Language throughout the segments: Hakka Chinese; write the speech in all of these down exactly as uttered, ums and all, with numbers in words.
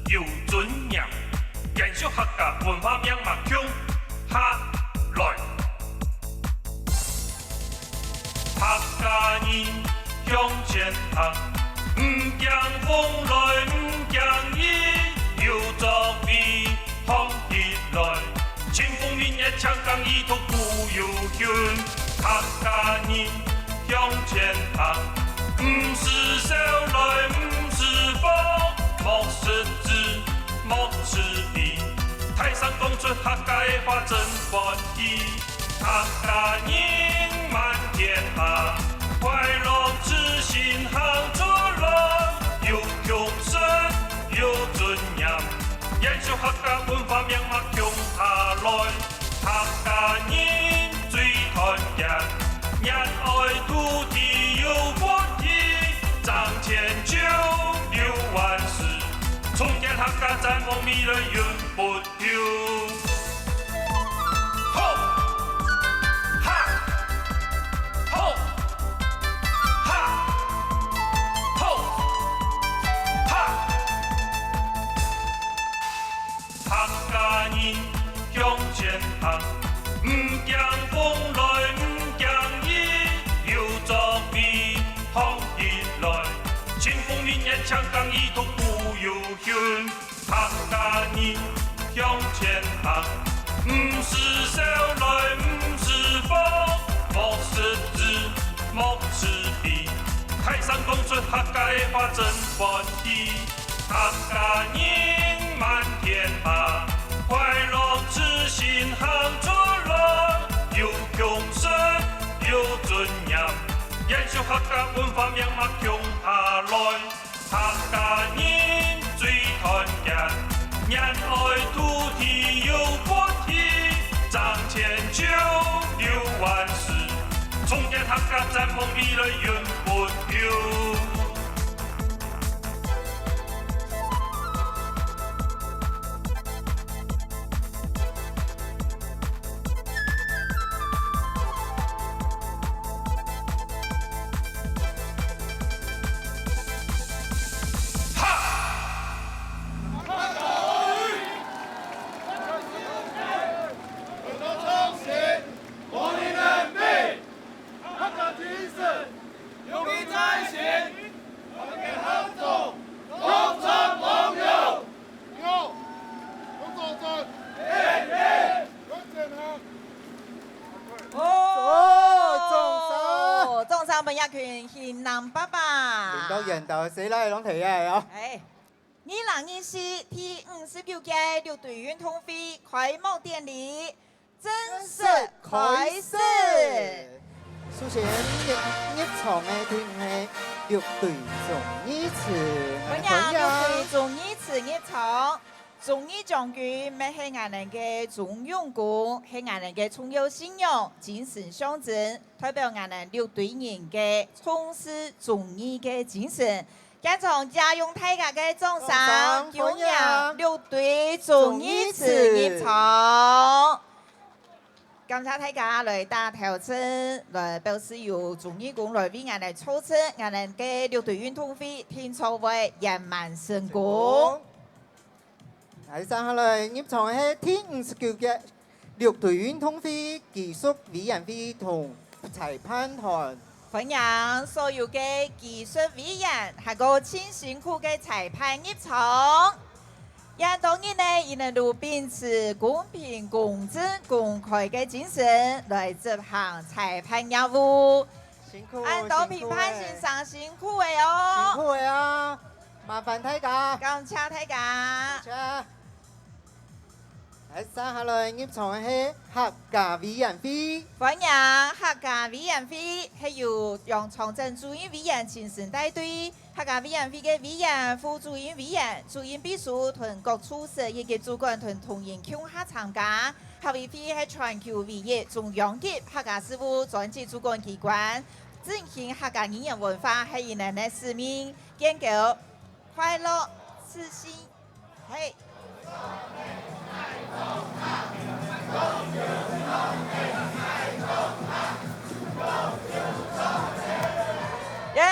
有尊嚴，延續客家文化命脈共下來。客家人向前行，毋驚風來，毋驚雨，有作為䟘起來。清風明月，青江一途古有雲。客家人 向前行，毋使愁來毋使慌，莫失志，莫失悲。大聲講出客家个話真歡喜。客家人滿天下，快樂之心行出來，有共識，有尊嚴，延續客家文化命脈共下來。 客家人最團結，熱愛土地有骨氣，爭錢就有萬事，重建客家，展望未來永不休。吼！哈！吼！哈！吼！哈！ 客家人向前行，毋驚風來，毋驚雨，有作為䟘起來。清風明月，青江一途古有雲。客家人向前行，毋使愁來，毋使慌，莫失志，莫失悲。大聲講出客家个話真歡喜。 客家人滿天下，快樂之心行出來，有共識，有尊嚴，延續客家文化命脈共下來。客家人最團結，熱愛土地有骨氣，爭錢就有萬事，重建客家，展望未來永不休。 哦，掌聲！掌聲分這群興男爸爸。領導員到，誰來攏提起來哦。哎，二零二四第五十九屆六堆運動會開幕典禮 正式開始。首先，入，入場个隊伍係六堆忠義祠，歡迎六堆忠義祠入場。忠義將軍乜係𠊎等个忠勇公，係𠊎等个重要信仰、精神象徵，代表𠊎等六堆人个重視忠義个精神。 現場借用大家个掌聲，掌聲，歡迎六堆忠義祠入場。感謝大家來打頭陣，來表示有忠義公來為𠊎等助陣，𠊎等个六堆運動會定著會圓滿成功。來，接下來入場个係第五十九屆 六堆運動會技術委員會同裁判團。歡迎所有个技術委員，還過盡辛苦个裁判入場。這當日呢，佢等都秉持公平、公正、公開个精神來執行裁判業務。辛苦，恁多評判先生辛苦了哦。辛苦了啊！麻煩大家。感謝大家。感謝。 來，接下來入場个係客家委員會。歡迎客家委員會，係由楊長鎮主任委員親身帶隊。客家委員會个委員、副主任委員、主任秘書同各處室以及主管同同仁共下參加。客委會係全球唯一中央級客家事務專職主管機關，振興客家語言文化係佢等个使命，建構快樂、自信、 係。耶！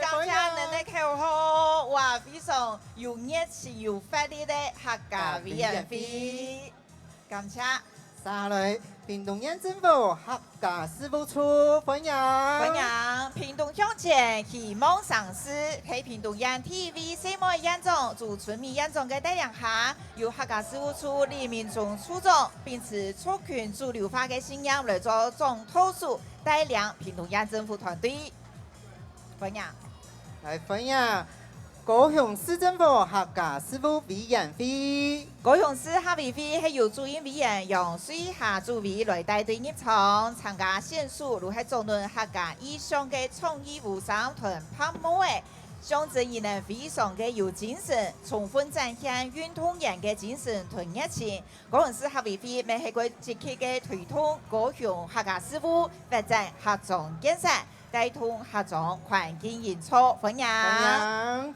感謝恁个口號，哇，非常有熱情、有活力个客家委員會。感謝。續下來，屏東縣政府客家事務處，歡迎。歡迎，屏東鄉鎮希望城市，係屏東縣第一位細妹縣長朱春美縣長个帶領下，由客家事務處李明忠處長，秉持族群主流化个信念來做總導師，帶領屏東縣政府團隊。 歡迎。來歡迎高雄市政府客家事務委員會。高雄市客委會係由主任委員楊瑞霞主委來帶隊入場，參加選手就係總論客家意象个創意服衫同白帽仔，象徵佢等非常个有精神，充分展現運動員个精神同熱情。 高雄市客委會乜係會積極个推動高雄客家事務，發展客庄建設，帶動客庄環境營造。歡迎。歡迎。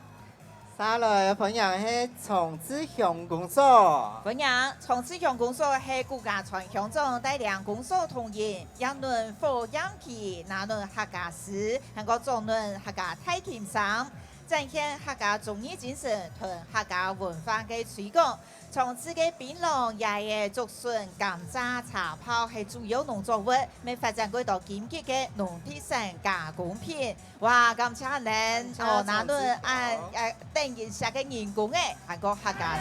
續下來歡迎係長治鄉公所。歡迎，長治鄉公所係古家川鄉長帶領公所同仁，這輪火焰旗，這輪客家詩，還過總論客家大琴聲，展現客家忠義精神同客家文化个推廣。 長治个檳榔、椰仔、竹筍、甘蔗、茶包係主要農作物，乜發展過多金桔个農特產加工品。哇，感謝恁，哦，感謝長治鄉。那恁，呃，等一下个人工个，還過客家詩。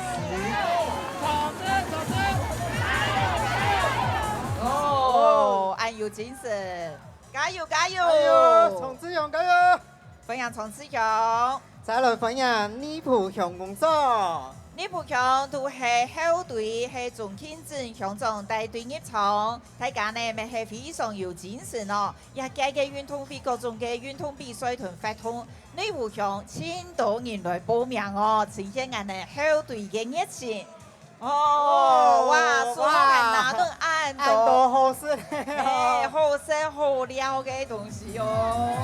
哦，恁有精神，加油，加油！加油，長治鄉，加油！ 歡迎長治鄉。續來歡迎內埔鄉公所。內埔鄉就係後綴係鍾慶珍鄉長帶隊入場，大家呢乜係非常有精神哦。這屆个運動會各種个運動比賽同活動，內埔鄉盡多人來報名哦，呈現𠊎等後綴个熱情。 哦，哇，哦，樹下還拿到恁多，哇，恁多好食个哦。哎，好食好尞个東西哦。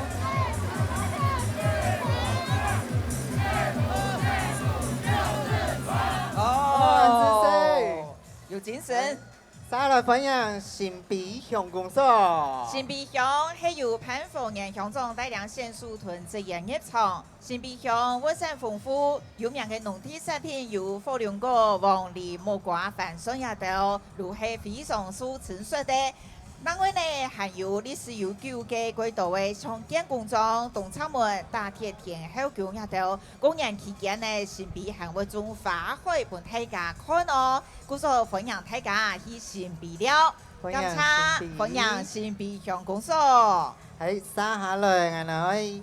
哦，哦，有精神。續來歡迎新埤鄉公所。新埤鄉係由潘鳳年鄉長帶領選手同職員入場。 新埤鄉物產豐富，有名个農特產品有火龍果、黃梨、木瓜、番薯這兜，就係非常受珍惜个。另外呢，還有歷史悠久个蓋多个像建工庄、東直門、打鐵天后宮這兜。過年期間呢，新埤還會種花海分大家看哦。故所歡迎大家去新埤尞。歡迎新埤。感謝，歡迎新埤鄉公所。係，續下來，𠊎等愛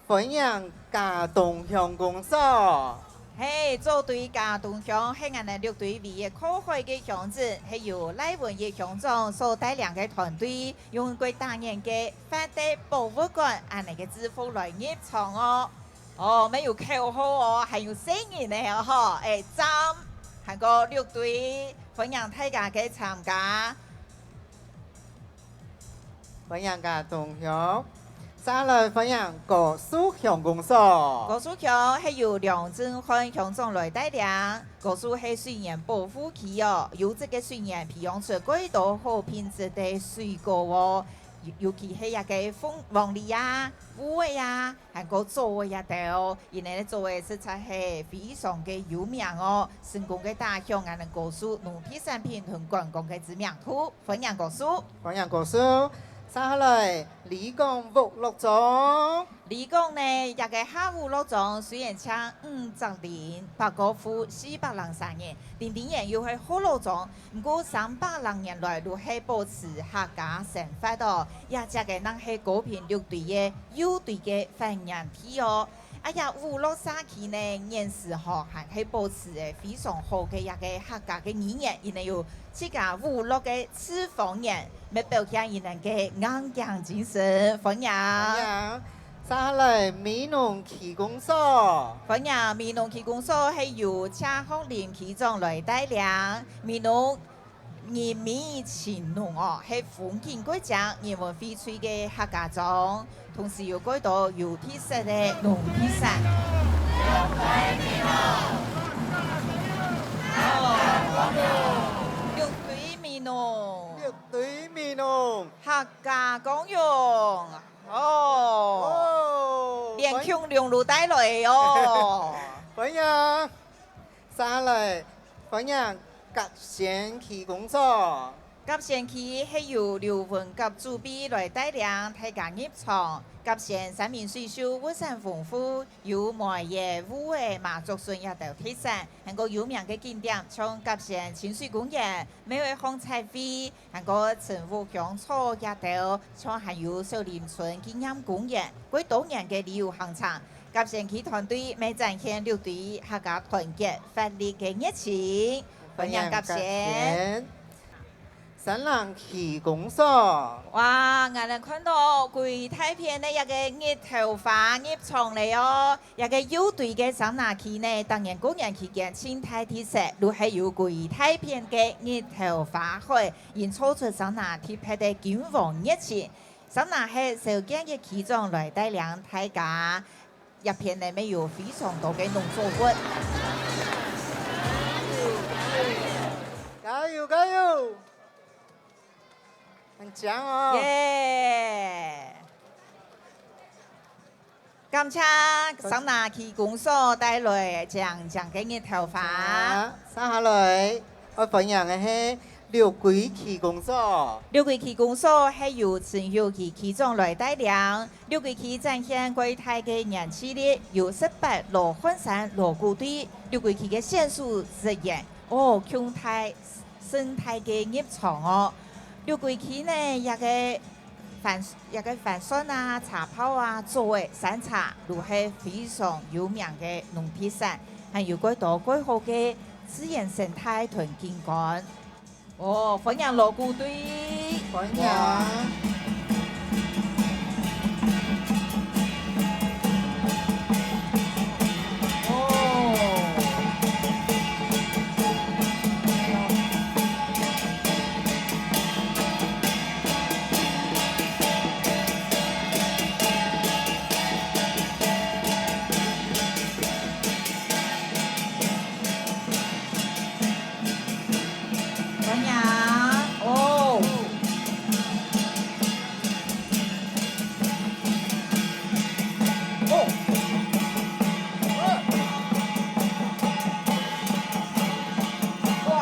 歡迎佳冬鄉公所。係，做對佳冬鄉係𠊎等六堆唯一靠海个鄉鎮，係由賴文一鄉長所帶領个團隊，用過打眼个發地博物館恁呢个制服來入場哦。哦，乜有口號哦，還有細人仔哦，吼，欸，讚，還過六堆，歡迎大家个參加。 歡迎佳冬鄉。續來歡迎高樹鄉公所。高樹鄉係由梁振漢鄉長來帶領。高樹係水源保護區哦，優質个水源培養出蓋多好品質个水果哦，尤，尤其係這个鳳，黃梨啊、烏梨啊， 還過棗仔這兜，因為呢棗仔實在係非常个有名哦，成功个打響𠊎等高樹農特產品同觀光个知名度。歡迎高樹。歡迎高樹。續下來，里港烏鹿庄。里港呢，這个下烏鹿庄雖然淨五隻鄰，不過戶四百零三人，定定然又係學老庄， 毋過三百零年來就係保持客家生活哦，這隻个正係高屏六堆个幼堆个發源地哦。啊，這烏鹿社區呢，現時吼還係保持个非常好个一个客家个語言，因為有自家烏鹿个地方言，乜表現佢等个硬頸精神。歡迎。歡迎。續下來，美濃區公所。歡迎，美濃區公所係由謝學林區長來帶領。美濃 人美情濃哦，係風景蓋靚、人文薈萃个客家庄，同時有蓋多有特色个農特產。哦，六堆美濃。六堆美濃。客家公園。哦。哦，連恐龍都帶來哦。歡迎，續下來，歡迎甲仙區工作。甲仙區係由劉文甲主委來帶領大家入場。甲仙山明水秀，物產豐富，有梅仔、芋仔、麻竹筍這兜特產，還過有名个景點，像甲仙清水公園、廟仔巷彩繪， 還過陳屋鄉草這兜，像還有小林村紀念公園，過多元个旅遊行程。甲仙區團隊乜展現六堆客家團結活力个熱情，歡迎甲仙。山林區公所。哇，𠊎等看到歸大片个這个日頭花入場了哦！ 這个右堆个山林區呢，當然過年期間盡大特色，就係有歸大片个日頭花海，營造出山林特別个金黃熱情。山林係首屆个區長來帶領大家，這片呢乜有非常多个農作物。加油，加油！很強哦！耶！ 感謝山林區公所帶來靚靚个日頭花。啊，續下來，愛歡迎个係六堆區公所。六堆區公所係由陳玉琪區長來帶領。六堆區展現國大个凝聚力，有十八羅漢山羅古堆，六堆區个仙手實驗，哦，強大 生態个入場哦。六堆區呢，這个番，這个番薯啊、茶包啊、棗仔、山茶，就係非常有名个農特產，還有蓋多蓋好个自然生態同景觀。哦，歡迎羅古堆！歡迎！哇！ 歡迎！哦！哦！哇！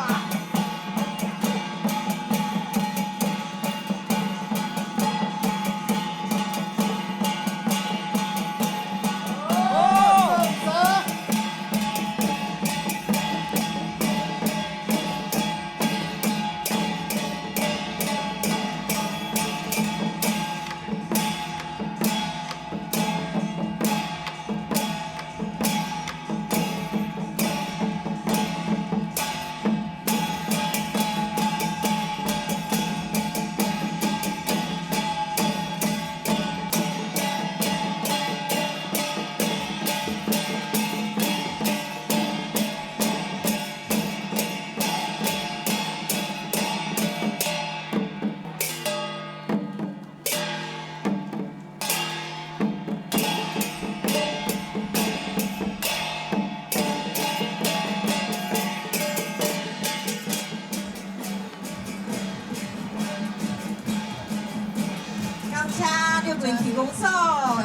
感謝六堆區公所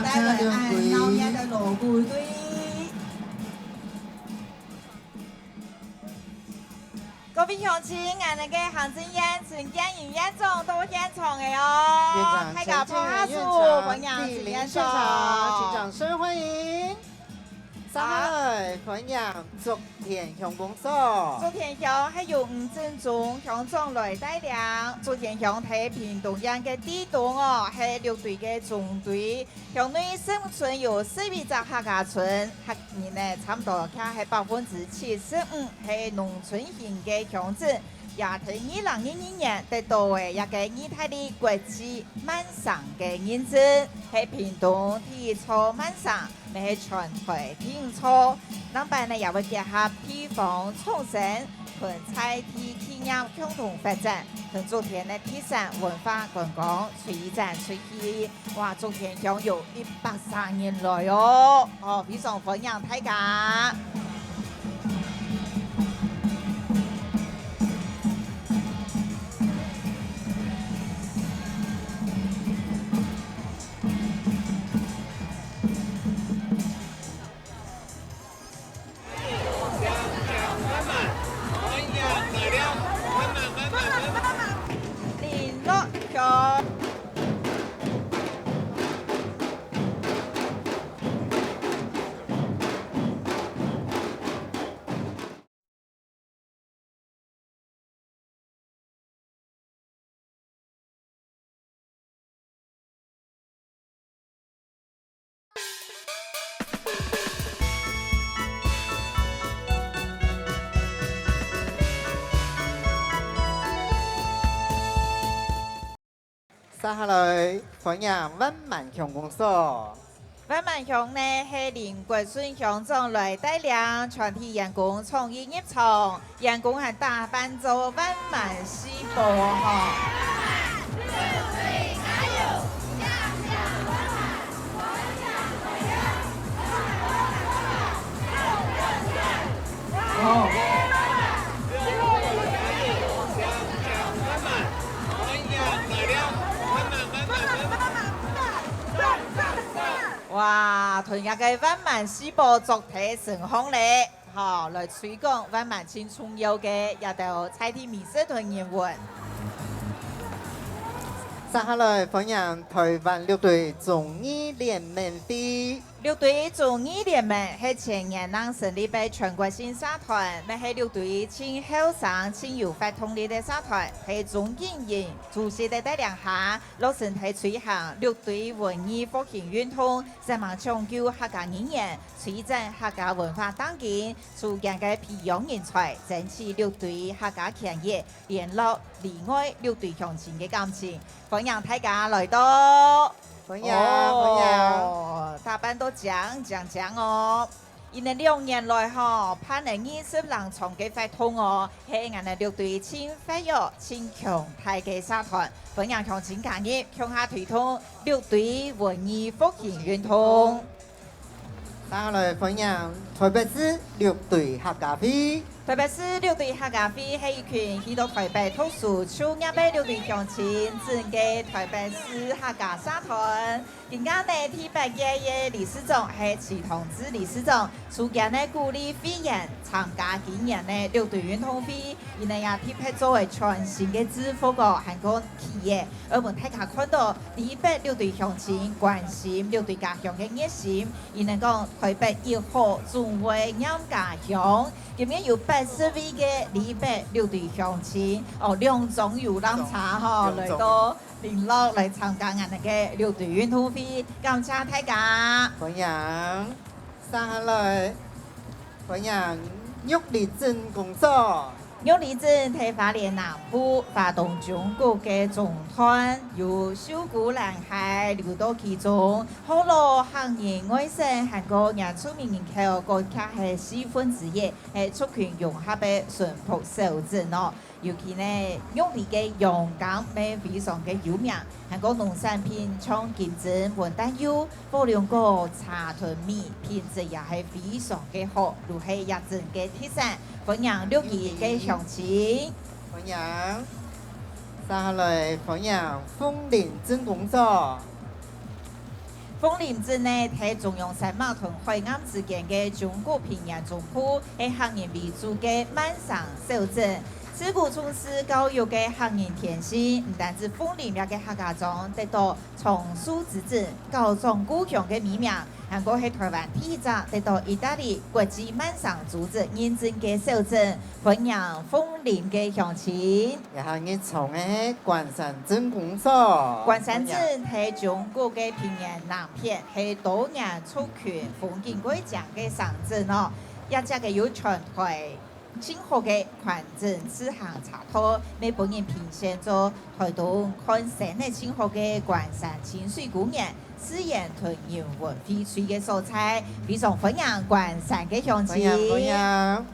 帶來恁鬧熱个鑼鼓隊。 各位鄉親，𠊎等个行政院陳建仁院長到現場了哦！院長，大家拍下手，歡迎陳院長！莅臨現場，請掌聲歡迎！續下來，歡迎竹田鄉公所。竹田鄉係由吳正中鄉長來帶領，竹田鄉在屏東縣个地東哦，係六堆个中堆。 鄉內生存有十一隻客家村，客人呢差毋多徛係百分之七十五，係農村型个鄉鎮，也在二零二二年得到个一个義大利國際慢城个認證，係屏東第一座慢城，乜係全台第五座。另外呢，也會結合地方創生，同在地企業共同發展，同竹田个特產文化、觀光推展出去。 哇，竹田鄉有一百三人來哦！哦，非常歡迎大家。 感接下來，歡迎萬巒鄉公所。萬巒鄉呢，係林國順鄉長來帶領全體員工創意入場，員工還打扮做萬巒四寶哦吼。 哇，同這个萬巒四寶做得成功咧，吼，來推廣萬巒盡重要个這兜在地美食同人文。接下來，歡迎臺灣六堆忠義聯盟會。 六堆忠義聯盟係前年正成立个全國性社團，乜係六堆盡後生、盡有活動力个社團，係鍾景英主席个帶領下，落實在推行六堆文藝復興運動，煞猛搶救客家語言，推展客家文化當今，逐漸个培養人才，爭取六堆客家權益，聯絡內外六堆鄉親个感情。歡迎大家來到！ 歡迎，歡迎。哦，打扮到靚靚靚哦！佢等兩年來吼，辦了二十零場个活動哦，係𠊎等六堆盡活躍、盡強大个社團。歡迎鄉親加入，共下推動六堆文藝復興運動。接下來歡迎臺北市六堆客家會。 臺北市六堆客家會係一群去到臺北讀書、就業个六堆鄉親，組成个臺北市客家社團。今年呢，第八屆个理事長係徐同志理事長，逐漸呢鼓勵會員參加今年个六堆運動會，佢等也特別做了全新个制服哦，還過企業，愛分大家看到台北六堆鄉親關心六堆家鄉个熱心。佢等講：「臺北一好，總會念家鄉。」 今日有八十位个台北六堆鄉親，哦，兩張遊覽車吼，兩張。來到麟洛來參加𠊎等个六堆運動會，感謝大家。歡迎，接下來，歡迎玉里鎮公所。玉里鎮在花蓮南部，花東縱谷个中段，有秀姑藍海流到其中，學老、客人、外省，還過原住民人口，各界係四分之一。 係族群融合个淳樸小鎮哦。尤其呢，玉里个羊羹乜非常个有名，還過農產品像金針、文旦柚、火龍果、茶同米，品質也係非常个好，就係這鎮个特產。歡迎玉里个鄉親。歡迎，接下來歡迎鳳林鎮公所。 鳳林鎮呢，在中央山脈同海岸之間个中谷平原中部，係客人為主个慢生小鎮。自古從事教育个客人天性，毋單止鳳林這个客家庄得到長壽之鎮、校長故鄉个美名，還過係臺灣第一隻得到義大利國際慢生組織認證个小鎮。歡迎鳳林个鄉親。 這下入場个係關山鎮公所。關山鎮在中國个平原南片，係多元族群、風景蓋靚个城鎮哦。這隻个有全台盡好个環鎮自行車道，乜分人評選做台東看星仔盡好个關山親水公園，自然同人文薈萃个所在，非常歡迎關山个鄉親。歡迎，歡迎。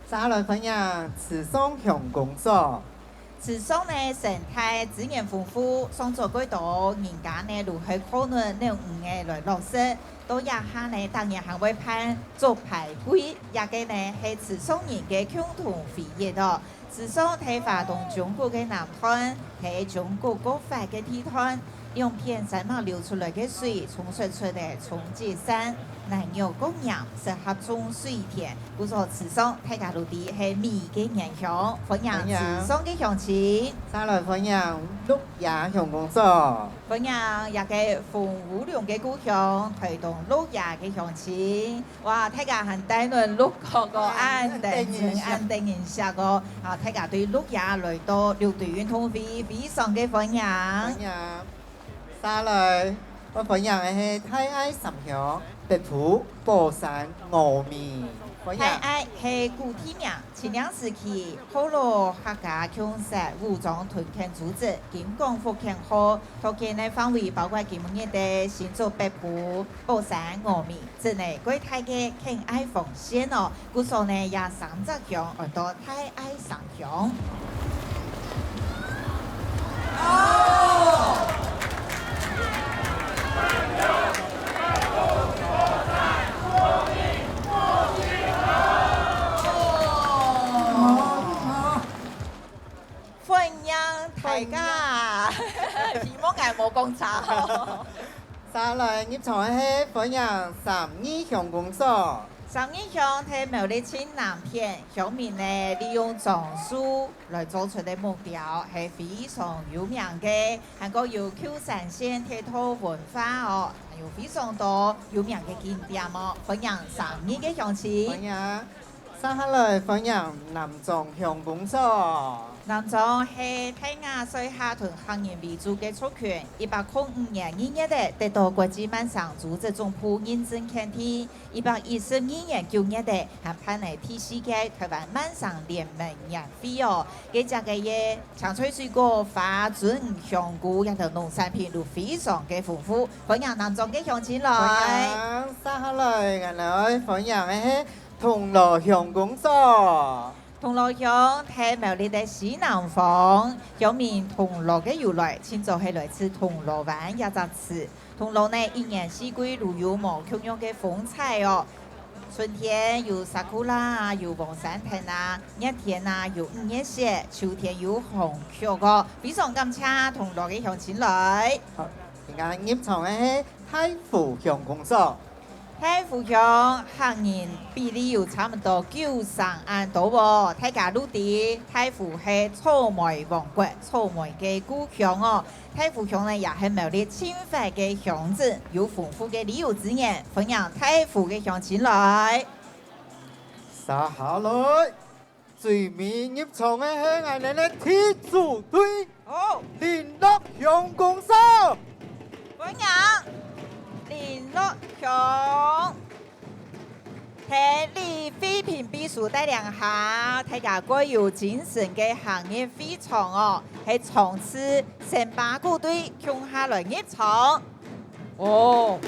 接下來歡迎池上鄉公所。池上呢，生態資源豐富，上早蓋多人家呢，就係靠等農漁業來落實。到這下呢，逐年還會辦竹排季，這个呢，係池上人个共同回憶哦。池上在花東縱谷个南段，在縱谷國法个地段， 兩片山脈流出來个水，沖刷出个沖積扇，泥肉各黏，適合種水田。故所池上大家都知係米个原鄉，歡迎池上个鄉親。再來歡迎鹿野鄉公所。歡迎這个紅烏龍个故鄉，臺東鹿野个鄉親。 哇，大家還帶等鹿角角，恁得人惜，恁得人惜哦！啊，大家對鹿野來到六堆運動會，非常个歡迎。歡迎。再來，𠊎歡迎个係大愛三鄉，北埔、寶山、峨眉。歡迎。大愛係古地名，清領時期，學老客家共設武裝屯墾組織，金廣福墾號，到今个範圍包括今晡日个新竹北埔、寶山、峨眉，真个蓋大个墾愛紅線哦。故所呢，這三隻鄉安到大愛三鄉。 歡迎大家！希望𠊎無講錯。續下來入場个係歡迎三義鄉公所。三義鄉在苗栗盡南片，鄉民呢利用樟樹來做出个木雕，係非常有名个，還過有舊山線鐵道文化哦，還有非常多有名个景點哦。歡迎三義个鄉親。歡迎。 續下來歡迎南庄鄉公所。南庄係大雅賽夏同客人為主个族群，一百空五年二月仔得到國際慢城組織總部認證墾地，一百一十二年九月仔還辦理第四屆台灣慢城聯盟年會哦。該隻个个青菜水果、花、鱒魚、香菇，這兜農產品都非常个豐富，歡迎南庄个鄉親來。歡迎，續下來，𠊎來歡迎个係 銅鑼鄉公所。銅鑼鄉在苗栗个西南方，鄉名銅鑼个由來，盡早係來自銅鑼灣這隻詞。銅鑼呢，一年四季都有無共樣个風采哦。春天有sakura啊，有黃山藤啊，熱天啊有五月雪，秋天有紅鵠哦。非常感謝銅鑼个鄉親來。好，今下入場个係大湖鄉公所。 大湖鄉客人比例有差毋多九成恁多哦，大家都知大湖係草莓王國，草莓个故鄉哦。大湖鄉呢也係苗栗盡闊个鄉鎮，有豐富个旅遊資源，歡迎大湖个鄉親來。續下來， 最尾入場个係𠊎等个第九隊，好，麟洛鄉公所。歡迎麟洛鄉。在李惠萍祕書帶領下，大家蓋有精神个行入會場哦，係場次先把鼓隊共下來入場。 哦。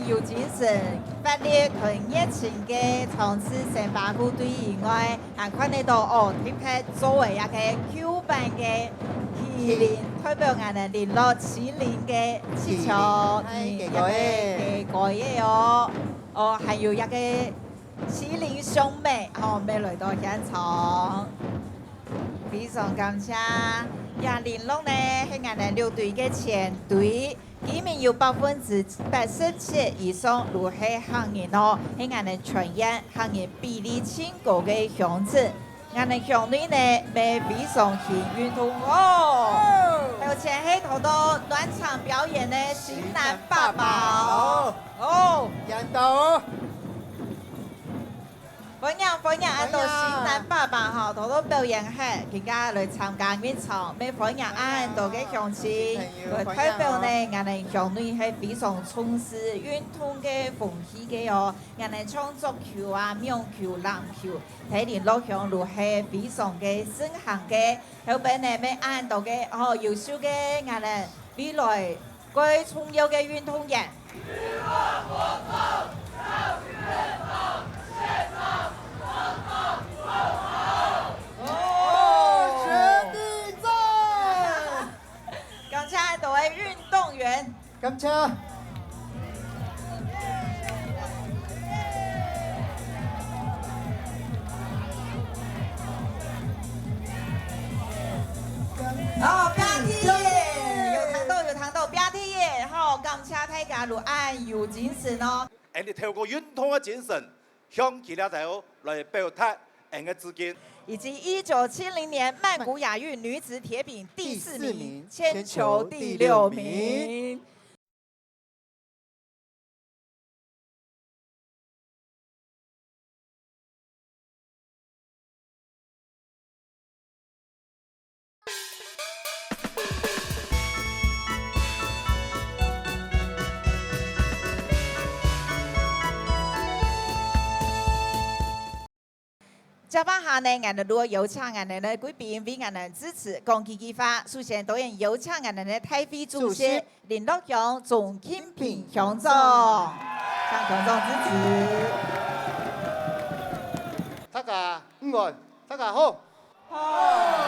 有精神、活力同熱情个長治城巴虎隊以外，還看得到哦，特別做个一個舊版个麒麟，代表𠊎等麟洛麒麟个氣球，麒麟，嗯，嗨，雞哥仔。一個雞哥仔哦。哦，還有一個麒麟兄妹，哦，乜來到現場。非常感謝。這麟洛呢，係𠊎等六堆个前堆， 居民有百分之八十七以上都係客人哦，係𠊎等全縣客人比例盡高个鄉鎮。𠊎等鄉內呢，乜非常興運動哦。頭前係頭到暖場表演个型男爸爸哦。哦。哦。見到哦。 歡迎，歡迎，恁多型男爸爸吼，頭到表演係，今下來參加運動，乜歡迎恁多个鄉親，來代表呢，𠊎等鄉內係非常重視運動个風氣个哦。𠊎等像足球啊、網球、籃球，在麟洛鄉都係非常个盛行个。後背呢，乜恁多个哦，優秀个𠊎等未來 个重要个運動員。哦，絕對讚！感謝各位運動員。感謝。 好，拚起耶！有聽到，有聽到，拚起耶！好，感謝大家，恁有精神哦。𠊎等透過運動个精神，向佢這兜來表達𠊎等个致敬。以及一九七零年曼谷亞運女子鐵餅第四名，第四名，鉛球第六名。鉛球第六名。 接下來呢，𠊎等就邀請𠊎等个貴賓為𠊎等致詞講幾句話。首先，當然邀請𠊎等个大會主席，主席。麟洛鄉鍾慶平鄉長，向鄉長致詞。大家午安，大家好。好。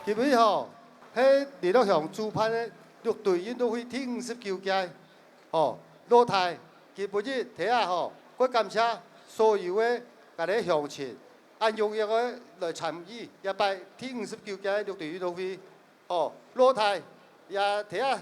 今日吼，係麟洛鄉主辦个六堆運動會第五十九屆。 吼，老弟，今晡日在這吼，過感謝所有个𠊎兜鄉親，恁踴躍个來參與這擺第五十九屆六堆運動會。吼，老弟也在這，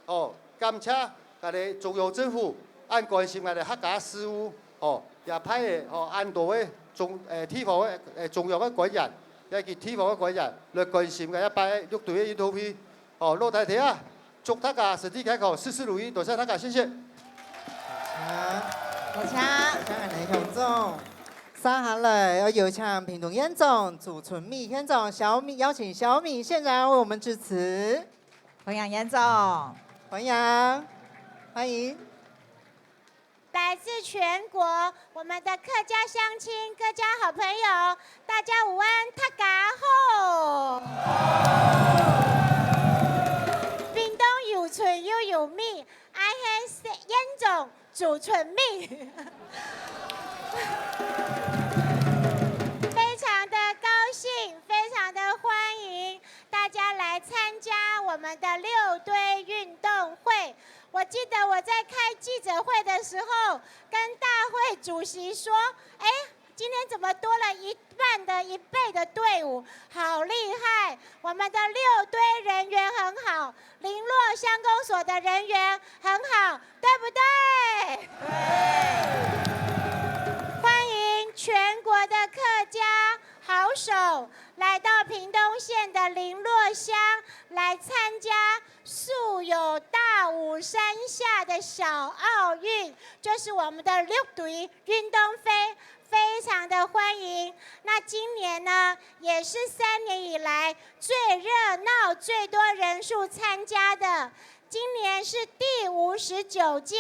吼，感謝𠊎兜中央政府恁關心𠊎兜客家事務，吼，也派个吼恁多个中，誒，地方个，誒，中央个官員，以及地方个官員來關心𠊎這擺六堆个運動會。 哦，老弟弟啊，祝大家身體健康，事事如意，多謝大家，謝謝。好，多謝。多謝𠊎兜鄉長。接下來要有請屏東縣長朱春美縣長，小美，邀請小美縣長為我們致詞。歡迎縣長。歡迎，歡迎。 來自全國，我們的客家鄉親、客家好朋友，大家午安，大家好。屏東有春又有美，𠊎係縣長朱春美。非常的高興，非常的歡迎大家來參加我們的六堆運動會。 我記得我在開記者會的時候，跟大會主席說：「哎，今天怎麼多了一半的，一倍的隊伍？好厲害！我們的六堆人員很好，麟洛鄉公所的人員很好，對不對？」對。歡迎全國的客家好手來到屏東縣的麟洛鄉來參加 素有「大武山下」的小奧運，就是我們的六堆運動會，非常的歡迎。那今年呢，也是三年以來最熱鬧、最多人數參加的今年是第五十九届，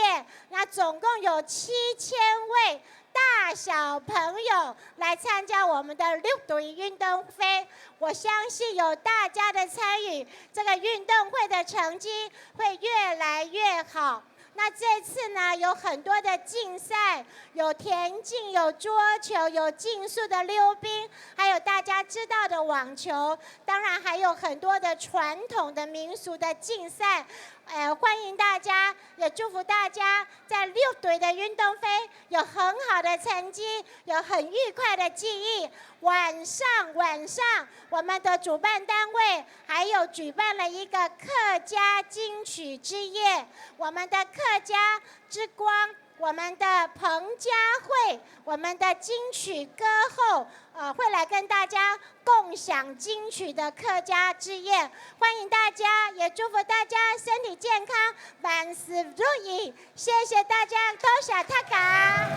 那总共有七千位大小朋友来参加我们的六堆运动会。我相信有大家的参与，这个运动会的成绩会越来越好。那这次呢，有很多的竞赛，有田径、有桌球、有竞速的溜冰，还有大家知道的网球，当然还有很多的传统的民俗的竞赛。呃，欢迎大家，也祝福大家在六堆的运动会有很好的成绩，有很愉快的记忆。晚上，晚上，我们的主办单位还有举办了一个客家金曲之夜，我们的客家之光，我们的彭佳慧，我们的金曲歌后，呃，会来跟大家共享金曲的客家之夜。欢迎大家，也祝福大家身体健康，万事如意。谢谢大家，多谢大家。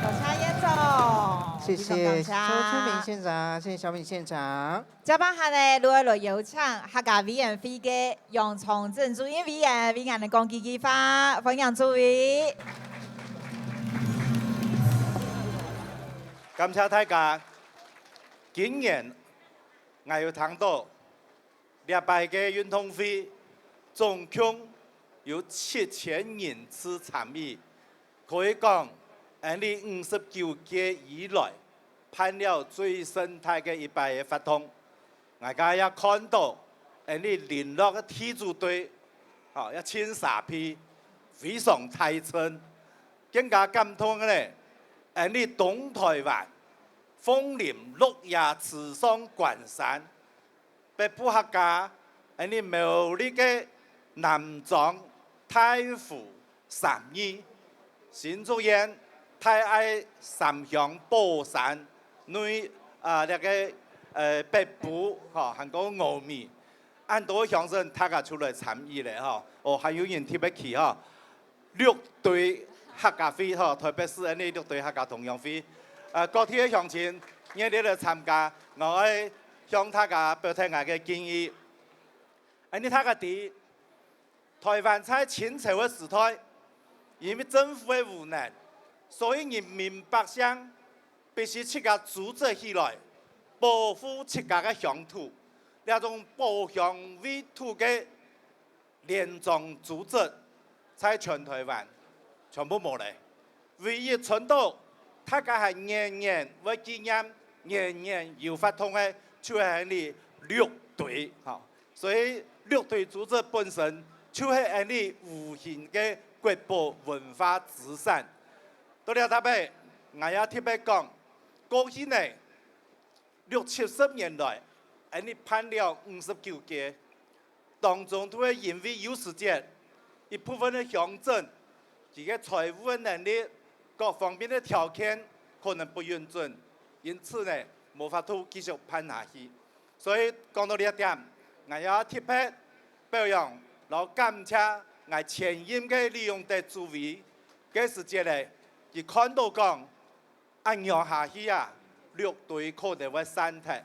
多谢院长，谢谢非常感谢。周春明县长，谢谢小敏县长。接下來呢，就愛來邀請客家委員會个楊長鎮主任委員為𠊎等講幾句話，歡迎諸位。感謝大家。今年𠊎有聽到，這擺个運動會總共有七千人次參與，可以講，𠊎等五十九屆以來辦了最盛大个一擺个活動。 𠊎家也看到，𠊎等麟洛个地主隊，吼，也盡沙鼻，非常大陣。更加感動个呢，𠊎等東臺灣，鳳林、鹿野、池上、關山，北部客家，𠊎等苗栗个南庄、大湖、 三義、新竹縣、大愛、三鄉、寶山、內，啊，這个，呃，北埔，吼，還過峨眉，恁多鄉鎮大家就來參與咧，吼。哦，還有人特別去，吼，六堆客家會，吼，臺北市恁呢六堆客家同鄉會，呃，各地个鄉親，熱烈來參加，𠊎愛向大家表達𠊎个敬意。恁呢大家知， 臺灣在清朝个時代，因為政府个無能，所以人民百姓必須自家組織起來，保護自家个鄉土。這種保鄉衛土个聯莊組織，在全臺灣全部無咧。 唯一存到大家還年年會紀念、年年有活動个，就係𠊎等六堆，吼。所以六堆組織本身就係𠊎等無形个國寶文化資產。到這搭仔，𠊎也特別講，過去呢， 六七十年來，𠊎等辦了五十九屆，當中都係因為有時節，一部分个鄉鎮，佢个財務个能力、各方面个條件可能不允准，因此呢，無法度繼續辦下去。所以講到這一點，𠊎也特別表揚摎感謝𠊎前任个李永德主委，該時節呢，佢看到講， 恁樣下去啊，六堆可能會散忒。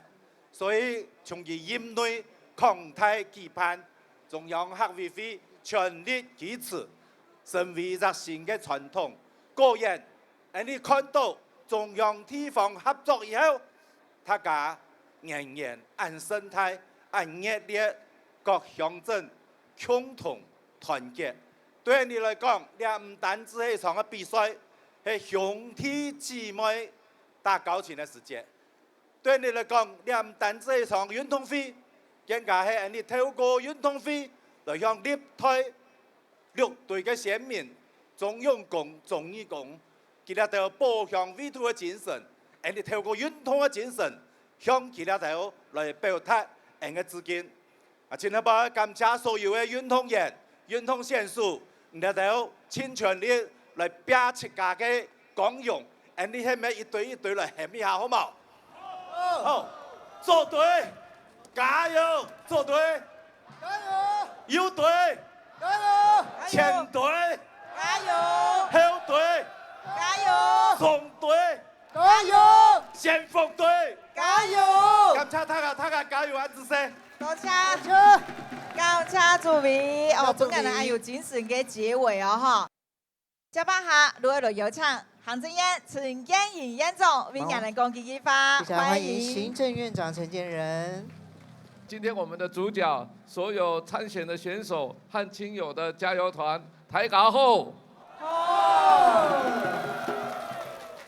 所以從佢任內擴大舉辦，中央客委會全力支持，成為一隻新个傳統。果然，𠊎等看到中央地方合作以後，大家年年恁盛大、恁熱烈，各鄉鎮共同團結。對𠊎等來講，這毋單止係一場个比賽， 係兄弟姊妹打交情个時節。對𠊎等來講，這毋單止係一場運動會，更加係𠊎等透過運動會來向歷代六堆个先民、忠勇公、忠義公，佢這兜保鄉衛土个精神，𠊎等透過運動个精神，向佢這兜來表達𠊎等个致敬。 啊，進一步感謝所有个運動員、運動選手，你兜盡全力來拚自家个光榮，𠊎等喊一隊一隊來喊一下，好無？好，左隊，加油！左隊，加油！右隊，加油！前隊，加油！後隊，加油！中隊，加油！先鋒隊，加加油！感謝大家，大家加油，恁仔細。多謝，感謝諸位哦，感謝諸位。本來還有精神个結尾哦，哈。接下來，來邀請行政院陳建仁院長為𠊎等講幾句話，非常歡迎行政院長陳建仁。今天我們的主角，所有參選的選手和親友的加油團，大家好。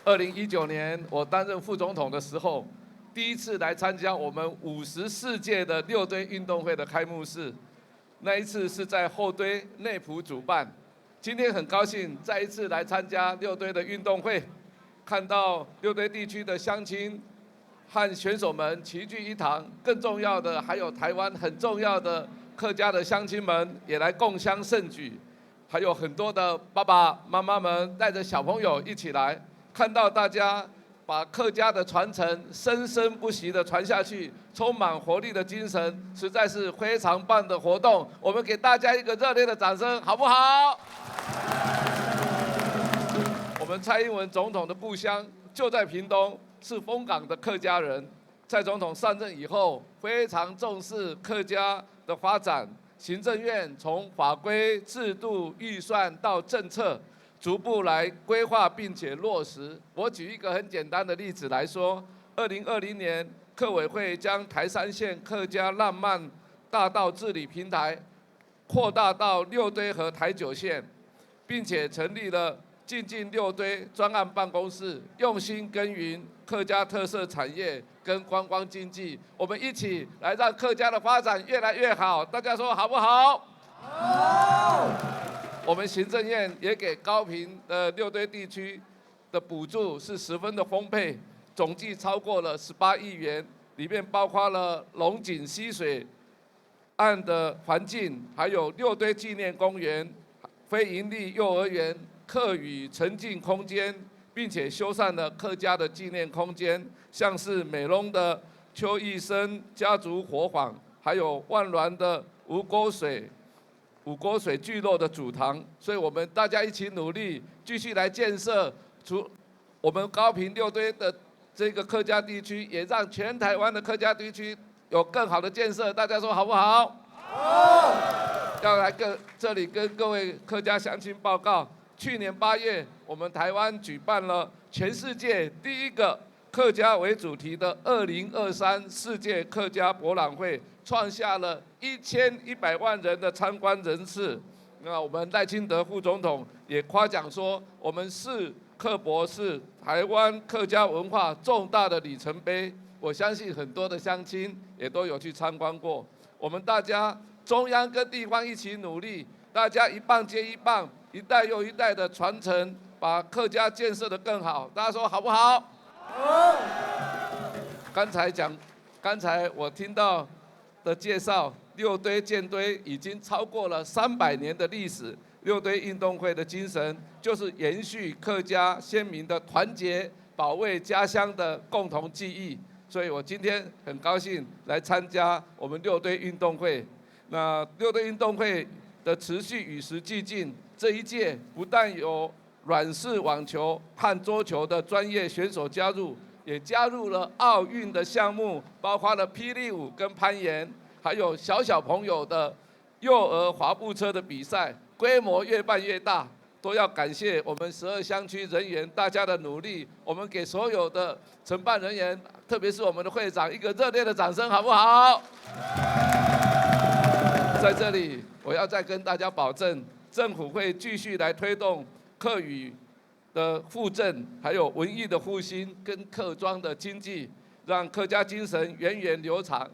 二零一九年，我擔任副總統的時候，第一次來參加我們五十四屆的六堆運動會的開幕式。那一次是在後堆內埔主辦。今天很高興再一次來參加六堆的運動會，看到六堆地區的鄉親和選手們齊聚一堂，更重要的還有台灣很重要的客家的鄉親們也來共襄盛舉。 還有很多的爸爸媽媽們帶著小朋友一起來，看到大家把客家的傳承生生不息地傳下去，充滿活力的精神，實在是非常棒的活動。我們給大家一個熱烈的掌聲，好不好？我們蔡英文總統的故鄉就在屏東，是楓港的客家人。蔡總統上任以後，非常重視客家的發展，行政院從法規、制度、預算到政策，逐步來規劃並且落實。我舉一個很簡單的例子來說，二零二零年，客委會將台三線客家浪漫大道治理平台擴大到六堆和台九線，並且成立了进进六堆专案办公室，用心耕耘客家特色产业跟观光经济。我们一起来让客家的发展越来越好，大家说好不好？好。我们行政院也给高屏的六堆地区的补助是十分的丰沛，总计超过了十八亿元，里面包括了龙井溪水 岸的环境，还有六堆纪念公园、非营利幼儿园、客语沉浸空间，并且修缮了客家的纪念空间，像是美浓的邱义生家族伙坊，还有万峦的吴沟水、吴沟水聚落的主堂。所以我们大家一起努力，继续来建设除 我们高屏六堆的这个客家地区，也让全台湾的客家地区有更好的建设，大家说好不好？好。要来跟，这里跟各位客家乡亲报告，去年八月，我们台湾举办了全世界第一个客家为主题的二零二三世界客家博览会，创下了一千一百万人的参观人次。那我们赖清德副总统也夸奖说，我们是 客博是台湾客家文化重大的里程碑，我相信很多的乡亲也都有去参观过。我们大家中央跟地方一起努力，大家一棒接一棒，一代又一代的传承，把客家建设得更好。大家说好不好？好。刚才讲，刚才我听到 的介绍，六堆建堆已经超过了三百年的历史。六堆运动会的精神就是延续客家先民的团结，保卫家乡的共同记忆。所以我今天很高兴来参加我们六堆运动会。那六堆运动会的持续与时俱进，这一届不但有 软式网球和桌球的专业选手加入，也加入了奥运的项目，包括了霹雳舞跟攀岩，还有小小朋友的幼儿滑步车的比赛，规模越办越大。都要感谢我们十二乡区人员大家的努力，我们给所有的承办人员，特别是我们的会长一个热烈的掌声，好不好？在这里，我要再跟大家保证，政府会继续来推动 客语的复振，还有文艺的复兴跟客庄的经济，让客家精神源远流长。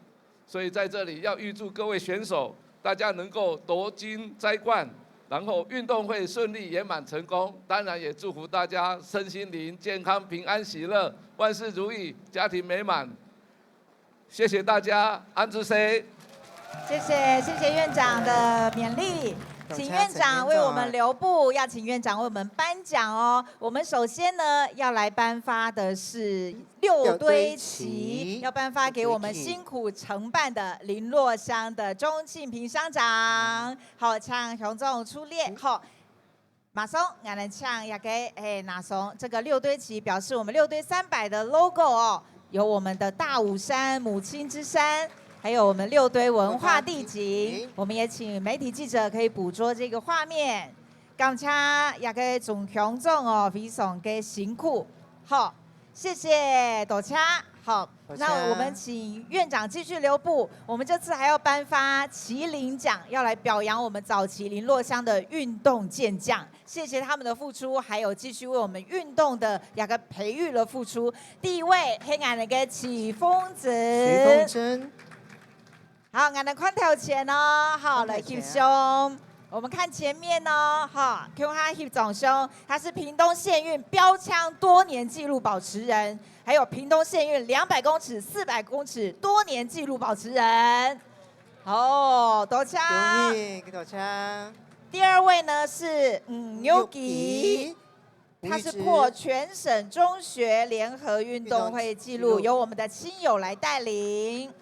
所以在这里要预祝各位选手，大家能够夺金摘冠，然后运动会顺利圆满成功。当然也祝福大家身心灵健康、平安喜乐、万事如意、家庭美满。 谢谢大家，恁仔細。谢谢，谢谢院长的勉励。请院长为我们留步，要请院长为我们颁奖哦。我们首先呢，要来颁发的是六堆旗，六堆旗。要颁发给我们辛苦承办的麟洛乡的钟庆平乡长。好，请乡长出列。好， 马上，俺们请一个，哎，拿上这个六堆旗，表示我们六堆三百的logo哦。有我们的大武山、母亲之山，还有我们六堆文化地景。文化地景。我们也请媒体记者可以捕捉这个画面。感谢这个总乡长哦，非常的辛苦。好，谢谢，多谢。好，多谢。那我们请院长继续留步。我们这次还要颁发麒麟奖，要来表扬我们早期麟洛乡的运动健将。 谢谢他们的付出，还有继续为我们运动的这个培育的付出。第一位，是俺个徐凤珍。徐凤珍。好，俺个看头前哦，好，来，看头前。翕相。我们看前面哦，哈，看下翕张相，他是屏东县运标枪多年纪录保持人，还有屏东县运两百公尺、四百公尺多年纪录保持人。哦，多谢。恭喜，多谢。 第二位呢是，嗯，牛吉，牛吉。他是破全省中学联合运动会纪录，由我们的亲友来带领。